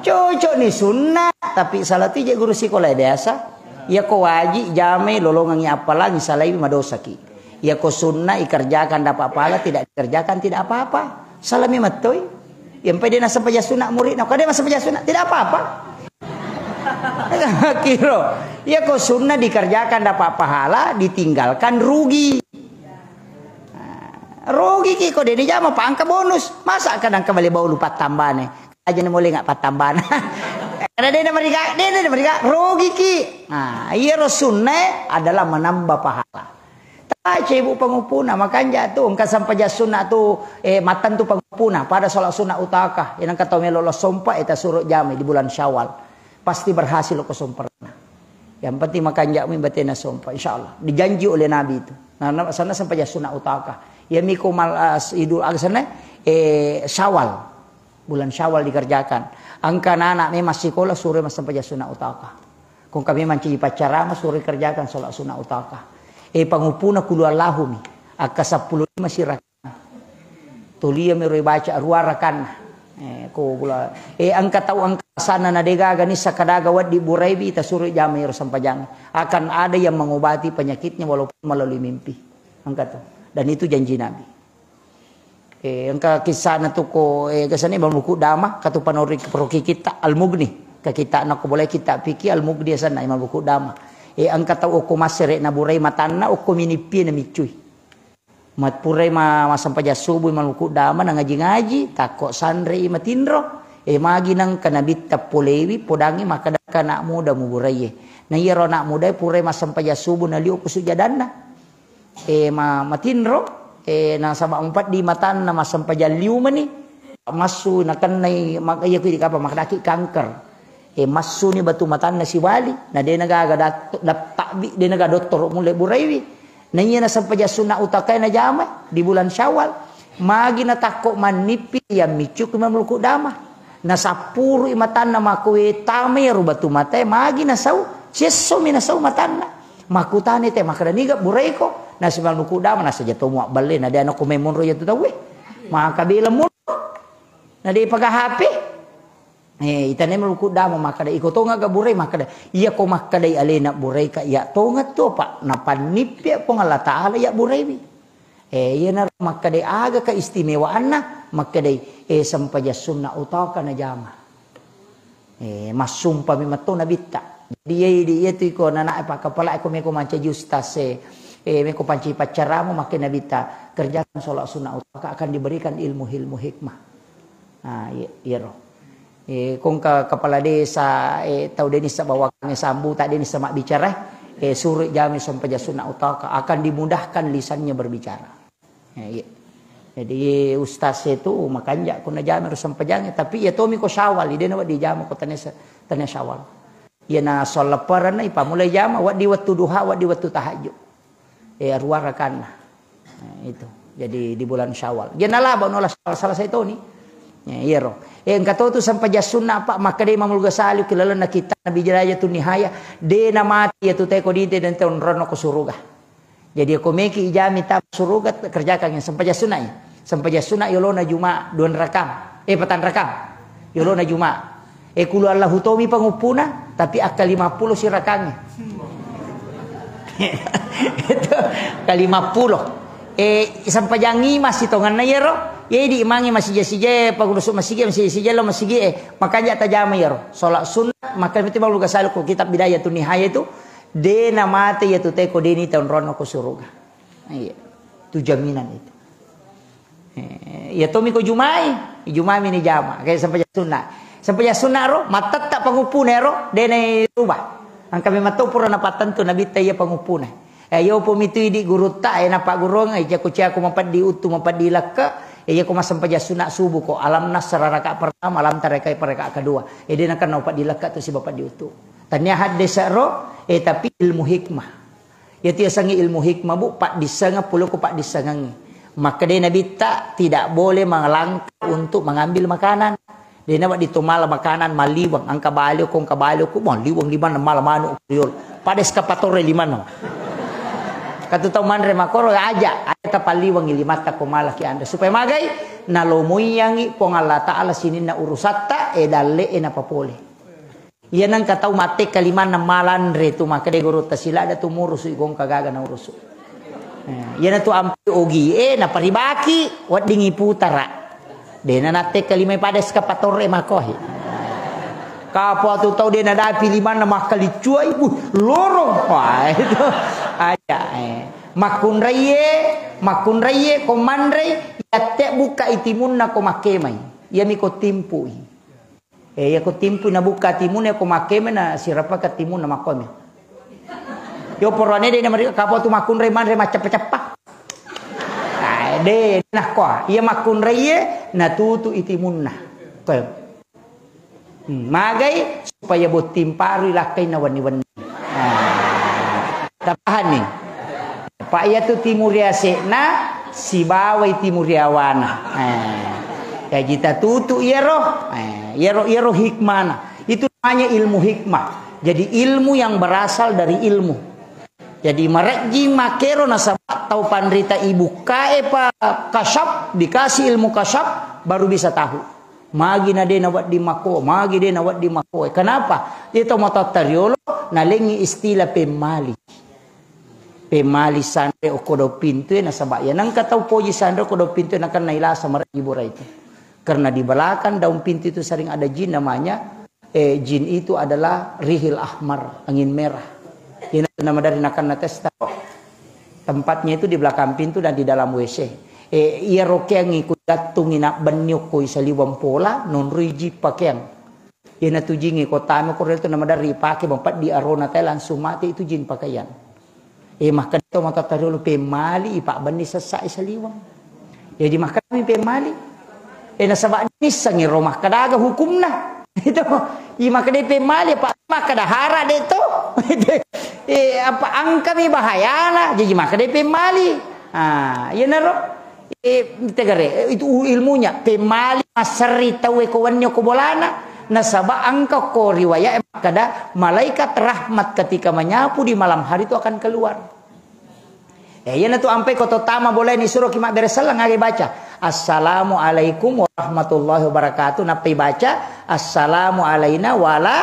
Cocok ni sunna, tapi salah tije guru sikola biasa. Iya ko waji jamai lolongangi appalangi salai madosaki. Iya ko sunna ikerjakan dapat pahala, tidak dikerjakan tidak apa-apa. Salah mi mattoi. Yang pai de na sempajang sunna murid, nah, kada masempajang sunna, tidak apa-apa. Kiro, iya ko sunnah dikerjakan dapat pahala, ditinggalkan rugi. Nah, rugi ki ko deni jama pangka bonus. Masa kadang kembali bau lupa tambane. Aja ni mulai nggak patambana. Karena dia namariga, dia namariga, rugi ki. Nah, iya ro sunnah adalah menambah pahala. Tace ibu pangupuna, makanja tu engka sempajang sunna tu, eh, matang tu pangupuna, pada sholat sunna utaka, yang engka tau melo lo sompa, eh, tasuro jamai di bulan Syawal. Pasti berhasil ko somperna. Yang penting makanja mi batena sompa, insyaallah. Dijanji oleh Nabi itu. Nah, nah, sana sempajang sunna utaka. Ya miko mal, eh, idul adha sana, eh, Syawal. Bulan Syawal dikerjakan. Engka anak memang sekolah suro massempajang sunna utaka. Kong kami mancaji paccarama suro kerjakan sholat sunna utaka. Eh, pangupuna kulu Allahumi. Akka seppulo lima sirakana. Tulia mero baca rua rakana. Eh, ko bula. Eh, engka tau engka sana na degaga ni sakadaga waddi buraibi tasuro jamai ro sempajang. Akan ada yang mengobati penyakitnya walaupun melalui mimpi. Engka tu. Dan itu janji Nabi. Eh, engka kisahna tu ko, eh, kesana Imam Buku Dama, katu panori proki kita Al-Mughni. Ke kita na ko boleh kita piki Al-Mughni sana Imam Buku Dama. E, engka tau okko massere naburai matanna, okko minippie namiccui. Mat-, purai ma-, massempajang subuh, maluku dama, nangaji-ngaji, takko sanrei matinro. E, magi nengka nabitta polewi, podangi makkeda, "Engka anak muda muburaiye." Na iyaro anak mudae purai massempajang subuh naliu ku sujadanna. E, ma-, matinro, e, nasaba mupeddi matanna massempajang liu mani. Massu nakennai, mak-, iya ku idi kapa makkedaki kanker. E, massuni batu matanna siwali, na de nagaga dat-, dat-, tabbi, de nagaga dottoro mulle buraiwi. Na iya nasempajang sunna utakae najama di bulan Syawal. Magi natakko mannippi, iya miccu ku mamluku dama. Nasappurui matanna makkuwe tamai ro batu matae, magi nasau, siessomi nasau matanna. Makkutani te, makkeda, "Niga buraiko?" Nasi mamluku dama, nasaja to muabballe, na de anakku memonro iya tu tauwe. Maka bela monro. Na de paga H P. Eh, itane maluku dama makkeda, "Iko tonga ga burai?" Makkeda, "Iya ko makkedai alena burai ka, iya tonga tu, Pak. Napannippi Puang Allah Taala iya buraiwi." Eh, iyanaro makkedai aga keistimewaanna, makkedai, eh, sempajang sunna utaka najama. Eh, massumpa memang to nabitta. Jadi, iya, iya, iya tu iko nana pakkapala ko meko mancaji ustaz, eh, eh, meko panci paccaramu, makke nabitta, "Kerjakan sholat sunnah utaka, akan diberikan ilmu-ilmu hikmah." Ah, iya, iyaro. Eh, kongka kepala desa, eh, tau denissa bawakangnge sambuta, denissa mabbicara, eh, suruh jami sempajang sunna utaka, akan dimudahkan lisannya berbicara. Eh, iya. Jadi ustaz itu makanja ko najami ro sempajang, tapi iya tomi ko Syawal, idena wa dijama ko tanesa, tanesa Syawal. Iya na sholat paranna ipamulai jama, wa di waktu duha, wa di waktu tahajud. Eh, arua rakanna. Nah, itu. Jadi di bulan Syawal. Dia nalaba nola salah, salah saya toni. Ya, iyaro. Eh, engka to tu sempajang sunna, Pak, makkeda Imamul Ghazali ki lalenna kitab Nabi Bidayatun Nihaya, de na mati ya tu teko dite dan tahun rono ko suruga. Jadi ko meki ijami ta suruga kerjakan yang sempajang sunna ya. Sempajang sunna yolona Juma dua rakang. Eh, patang rakang. Yolona Juma. E, kulu Allahu tomi panguppuna, tapi akka lima puluh sirakangnge. Itu, ka lima puluh. E, sampajangngi masitonganna iyaro, ye di imangi masija-sija, pangurusu masigi, masija-sija lo masigi, e, makanja tajama iyaro. Sholat sunnah, maka itu baru gasalu ko kitab Bidayatun Nihaya itu, de na mate ya tu teko deni tahun rono ko suruga. Iya. Itu jaminan itu. Eh, iya tomi ko Jumai, Jumai mini jama, kayak sempajang sunna. Sempajang sunna ro, matetta panguppuna ro, dene rubah. Angka memang to pura napattentu nabitta iya panguppuna. Eh, yo pomitui di gurutta, eh, napa gurung, eh, jaku ciaku mapeddi uttu, mapeddi lekka, eh, iya ko massempajang sunna subuh ko, alam nasra raka pertama, alam taraka peraka kedua. Eh, dia nakan mapeddi lekka tu si bapak di uttu. Tania hadde ro, eh, tapi ilmu hikmah. Iyatu yasengnge ilmu hikmah, Bu, paddissengeng pole ko paddissengengnge. Makkedai Nabitta, tidak boleh melangkah untuk mengambil makanan. Dena wedding to mala makanan, malliweng, engka balio ko, engka balio ko, malliweng limanna mala manu riolo. Pada eskapatore limanna. Katu tau manre makoro, aja, aja tapalliwengi limatta ko mala ki anre. Supaya magai, nalomoiyangi Puang Allah Ta'ala sininna urusatta, e dalle e napapole. Iya nengka tau mattekka limanna malanre tu makkeda gurutta, silada tu murusu igongka gaga naurusu. Eh, iyana tu ampe ogi e naparibaki weddingi putara. Dena nattekka limai pada eskapatore makohi. Kapo tu tau dena dapi limanna makkaliccuai, buh, lorong. Wah, itu aja, eh. Makkunraie, makkunraie ko manrei, yatte buka itimunna ko makkemai. Iyami ko timpui. Eh, iya ko timpu nabukka timuna, ko makkeme na sirapaka timuna makkomi. Yo porone de na mari kapo tu makkunrai manre macceppa-ceppa. Ah, de nakko. Iya makkunrai ye natutu itimunna. Ko. Hmm, magai supaya botting paru lakkai na wenni-wenni. Ah. Tapahanni. Pa iyatu timuri ase'na sibawai timuri awana. Eh, jaji tatutu iyaro. Eh, iyaro, iyaro hikmana. Itu namanya ilmu hikmah. Jadi ilmu yang berasal dari ilmu. Jadi marejjing makkero nasaba tau panrita ibukkae pa kasyaf, dikasih ilmu kasyaf, baru bisa tahu. Magi na de nawedding makko, magi de nawedding makko. Kenapa? Iya tau matoatta riolo nalengi istilah pemmali. Pemmali sanre okko daung pintu e nasaba iya nengka tau poji sanre okko daung pintu e nakenna ilasa marejji bura itu. Karena di belakang daun pintu itu sering ada jin namanya, eh, jin itu adalah rihil ahmar, angin merah. Ina tu namaderri nakenna testa. Tempatnya itu di belakang pintu dan di dalam W C. Eh, iya rokeangi ku gattungi nak benni okko i saliweng pola, nonroi jin pakeang. Iyanatu jingnge ko tama ko riolo tu namaderri ipake mapeddi arona tae langsung mate itu jin pakaian. Eh, makkeda to matoatta riolo pemmali ipabbenni sessa i saliweng. Jadi makkeda mi pemmali. Eh, nasaba nissengi ro makkeda aga hukumna. Itu. I makkeda pemmali apa makkeda hara de to. Eh, apa angkami bahayana. Jadi makkeda pemmali. Ah, iyanaro. Eh, tegare, itu ilmunya. Pemmali masserri tauwe ko wenni ko bolana. Nasaba engka ko riwayat makkeda malaikat rahmat ketika menyapu di malam hari itu akan keluar. Eh, iyanatu ampai ko to tama bolae nisuroki mabbere selleng aga baca. Assalamualaikum warahmatullahi wabarakatuh. Nappai baca, "Assalamu alaina wala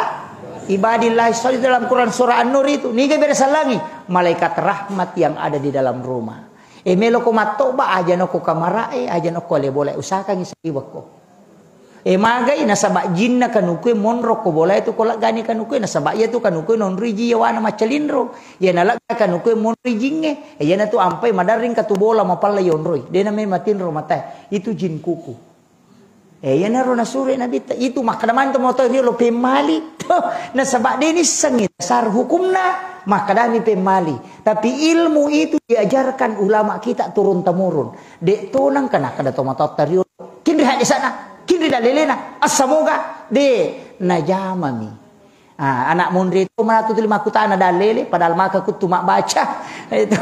ibadillahi shalih." Dalam Quran surah An-Nur itu. Niga bere sellengi? Malaikat rahmat yang ada di dalam rumah. E, meloko mattoba, aja nokko kamarae, aja nokko ale bola, usahakangi saliwekko. E, magai nasaba jinna kanukue monro ko bola itu ko laggani kanukue, nasaba iya tu kanukue nonroi ji yawana maccalinro. Iya nalegga kanukue monroi jingnge. E, iyanatu ampai madarring katu bola mapalla yonroi. Dena memang matinro matae. Itu jin kuku. Eh, iyanaro nasuro Nabitta, itu makkeda maneng to motoi riolo pemmali. Nasaba de nissengi dasar hukumna, makkedami pemmali. Tapi ilmu itu diajarkan ulama kita turun temurun. De tonang kana kada to matoatta riolo. Kinri hadisana, kinri dalelena, assamoga de najamami. Ah, anak monri itu manatu tuli makkutana dalele, padahal maka kuttu mabbaca. Itu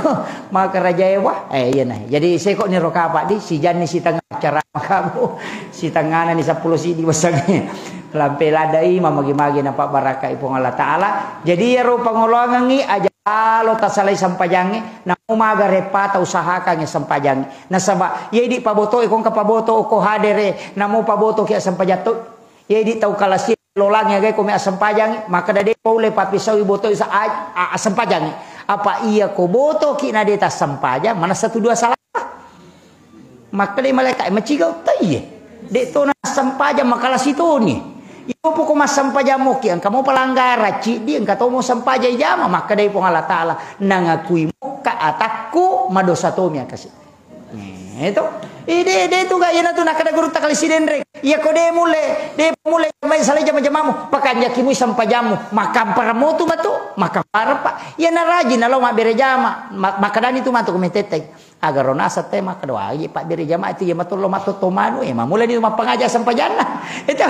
maka raja ewa. Eh, iya nah. Jadi seko ni roka Pak di sijanni sitengah acara makamu. Sitengahna ni seppulo sidi wasangi. Lampe ladai mamagi-magi napa barakai Puang Allah Taala. Jadi ya ro pangoloangengi aja lo tasalai sempajangi. Namu maga repata usahakan ya sempajangi. Nasaba ya di paboto ikon ka paboto ko hadere. Namu paboto kia sempajatto. Jadi tau kalasi lolang ya gai ko me assempajangi, makkeda de paule papisaui boto isa a- a- assempajangi. Apa iya ko botoki na de tassempajang, manessa tu dua salah. Makkeda malaikat, "Eh, maciga uttai ye. De to na sempajang makalasi toni. Iyo poko massempajang moki, engka mo palanggara ciddi, engka to mo sempajang jama." Makkeda Puang Allah Taala, "Nangakui mokka atakku, madosa tomi akasi." Eh, itu. Ide, ide tu ga, iyanatu nakkeda gurutta kali sidenreng. Iya ko de mulle, de mulle mai salai jama-jamamu, pakanjaki mui sempajammu, makampara motu matu, makampara pa. Iya naraji nalo mabbere jama, ma- makkedani tu matu ko metettai. Agaro naseng te makkeda wagi pabbere jama itu iya matollo matotto manu, eh, mamulani mappangaja sempajanna. Itu.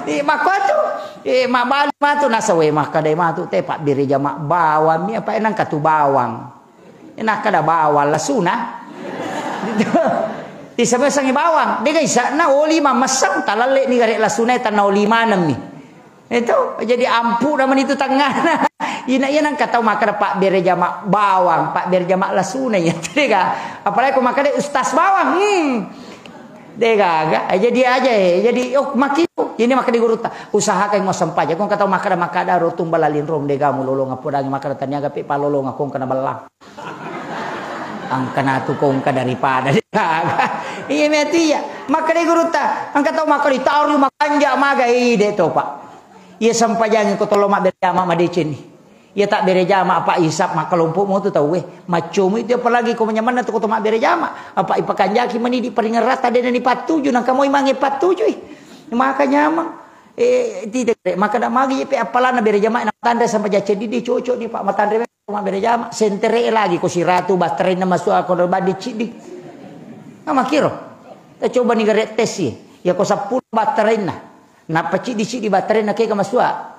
Eh, makkuatu. Eh, mabbalu matu nasawe makkeda matu te pabbere jama bawang mi apa enang katu bawang. Nakkeda bawang lasuna. Tisamesangi bawang. Dega isa'na oli mammessang, talalle ni gare lasuna tanna oli manemmi. Itu jadi ampu namani itu tengahna. Ina iya nangka tau makkeda pabbere jama bawang, pabbere jama lasuna iya. Dega. Apalagi ko makkeda ustaz bawang. Hmm. De gaga, eh, jadi aja, eh, jadi, oh, makkitu. Ini makkeda gurutta, usahakan mau sempajang. Kong kata makkeda, makkeda rotung balalinrong de gamu lolong apodangi makkeda taniaga pe palolong kong kena belang. Angkana tu kong ka daripada de gaga. Iya meti ya. Makkeda gurutta, angka tau makkeda tauri makanja maga, eh, de to, Pak. Iya sempajangi ko tollo mabbere jama madeceng ni. Iya tabbere jama apa isap makkalompo mo tu tauwe. Maccomu itu apalagi ko manyamanna tu ko to mabbere jama. Apa ipakanjaki mani di paringerrata dena ni pattuju nangka moi mange pattujui. Maka nyamang. Eh, tidak, maka da magi pe apalana bere jama na tanre sampai jacce didi cocok ni Pak matanre ma bere jama. Sentere lagi ko siratu baterena masuk ako badi cidi. Nah, makiro. Kita coba ni gare tes sih. Ya ko sepuluh baterena. Nappa cidi-cidi baterena kega masua.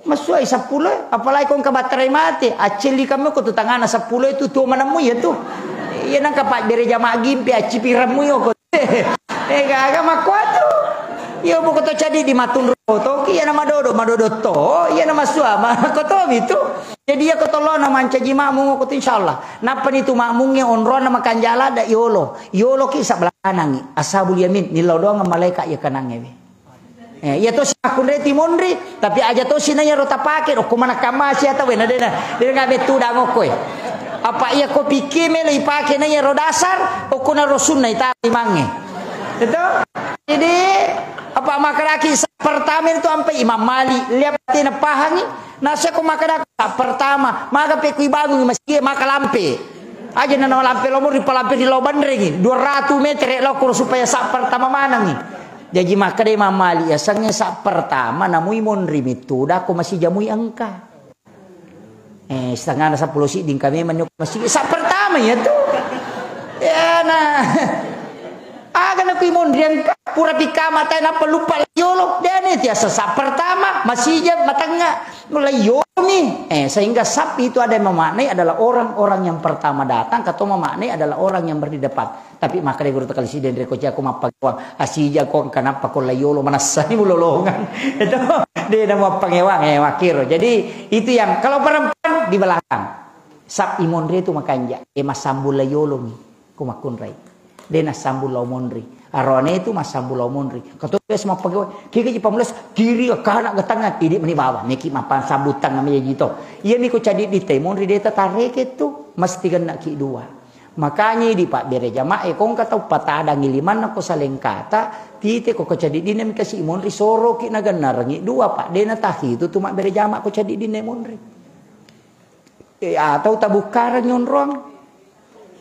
Masuai seppulo, apalagi ko engka baterai mate, accelli kamu ko tu tangana seppulo itu tuo manammu iya tu. Iya nangka pabbere jama gimpi accipirammu iyo ko. Eh gaga makkuatu. Iya buku to cadi di matunru toki iya na madodo, madodo to, iya na masua, ma ko to itu. Jadi iya ko tolona mancaji makmum ko tu insyaallah. Nappa ni tu makmungnge onronna makanjala da yolo. Yolo ki sablanangi. Ashabul yamin, nillau doang malaika iya kanangnge. Eh, iya tosi makkunrai timonri, tapi aja tosi na iyaro tapake, okko manakkamma sia tau, eh, na dena, dena bettu dangokko, eh. Apa iya ko pikir melo ipake na iyaro dasar, okko na rosunna ita limangnge. Itu? Jadi, apa makaraki sa- pertama Meni tu ampe Imam Malik, lihat tena pahangi. Nasa ko makkeda sa pertama, maga pe kui bangun masjid, maka lampe. Aja nana lampe lomo ri palampe ri lo banrengi, dua ratus meter lo kuro supaya sa pertama manangi. Jaji makkeda Imam Malik, ya sange sa pertama namui monri mitu, dako masih jamui engka. Eh, setengahna seppulo sidding kami menyuk masih sa pertama ya tu. Ya nah. Aga na kui monri engka pura pika mata nappa lupa yolo. Dia ni tiasa sa pertama masih je matengnga. Mulai yolo mi. Eh, sehingga sap itu ada yang memaknai adalah orang-orang yang pertama datang, atau memaknai adalah orang yang berdi depan. Tapi makkeda guru tekali sideng reko cako mappangewang. Asija ko kenapa ko layolo manassani mulolongan. Itu dia nama pangewang eh makkiro. Jadi itu yang kalau perempuan di belakang. Sap imonri itu makanja. Eh massambung layolo mi. Ko makkunrai. Dia nassambung lao monri. Arone itu massambung lao monri. Kato biasa mappangewang. Kiki ji pamulas kiri kana gatangan. Idi meni bawah. Niki mappang sambutang namanya jito. Iya mi ko cadi di monri dia tatareke tu. Mesti kena ki dua. Makanya di pabbere jamaah, eh, ko engka tau patadangi limanna ko salengkata, tite ko kecadiddinna mi kasi monri soroki nagennarengi dua, Pak. Dena tahi itu tu mabbere jamaah ko cadiddinna monri. Eh, atau tabukkareng nyonrong.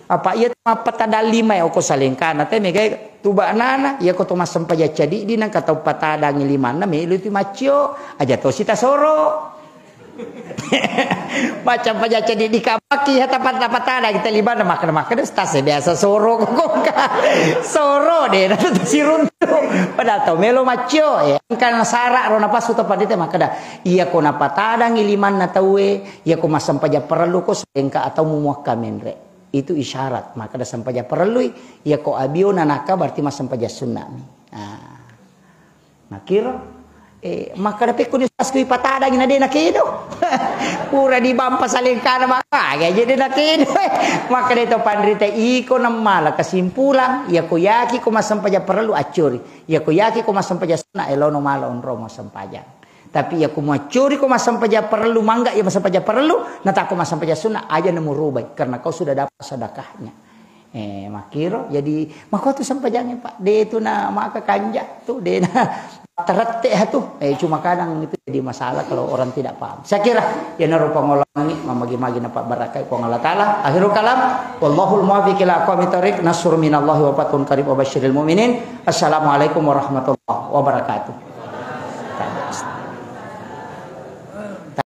Apa iya tu mappatadang lima ya ko salengkana te megai tuba nana, iya ko to massempajang cadiddinna ka tau patadangi limanna melu tu maccio, aja to sita soro. Macam paja ceddi di kamaki ya tapat tapat ada kita liba na makan makan stas biasa soro kokongka soro de na tu siruntu padahal tau melo maccio ya kan sara ro napasu to pandita makkeda iya ko napatadangi limanna taue iya ko massempajang parellu ko sengka atau mumuakka menre itu isyarat makkeda sempajang parellui iya ko abio nanaka berarti massempajang sunnami ah. Makkiro, eh, makkeda pekko ni ustaz kui patadangi na de nakedo. Pura dibampa salengkana maka aja de nakedo. Makkeda to panrita iko nemmala kesimpulan, iya ko yaki ko massempajang parellu accori. Iya ko yaki ko massempajang sunna elono mala onromo sempajang. Tapi iya ko maccori ko massempajang parellu mangga iya massempajang parellu, natako massempajang sunna aja nemu rubai karena kau sudah dapat sedekahnya. Eh, makkiro, jadi, makko tu sempajangnge, Pak. De tu na maka kanja tu, de na terette ha tu. Eh, cuma kadang itu jadi masalah kalau orang tidak paham. Saya kira, ya naro pengolongi, mamagi-magi na Pak barakai Puang Allah Ta'ala. Akhirul kalam, wallahul muwaffiq ila aqwamit thariq, nasrun minallahi wa fathun qarib wa basyiril mu'minin. Assalamualaikum warahmatullahi wabarakatuh.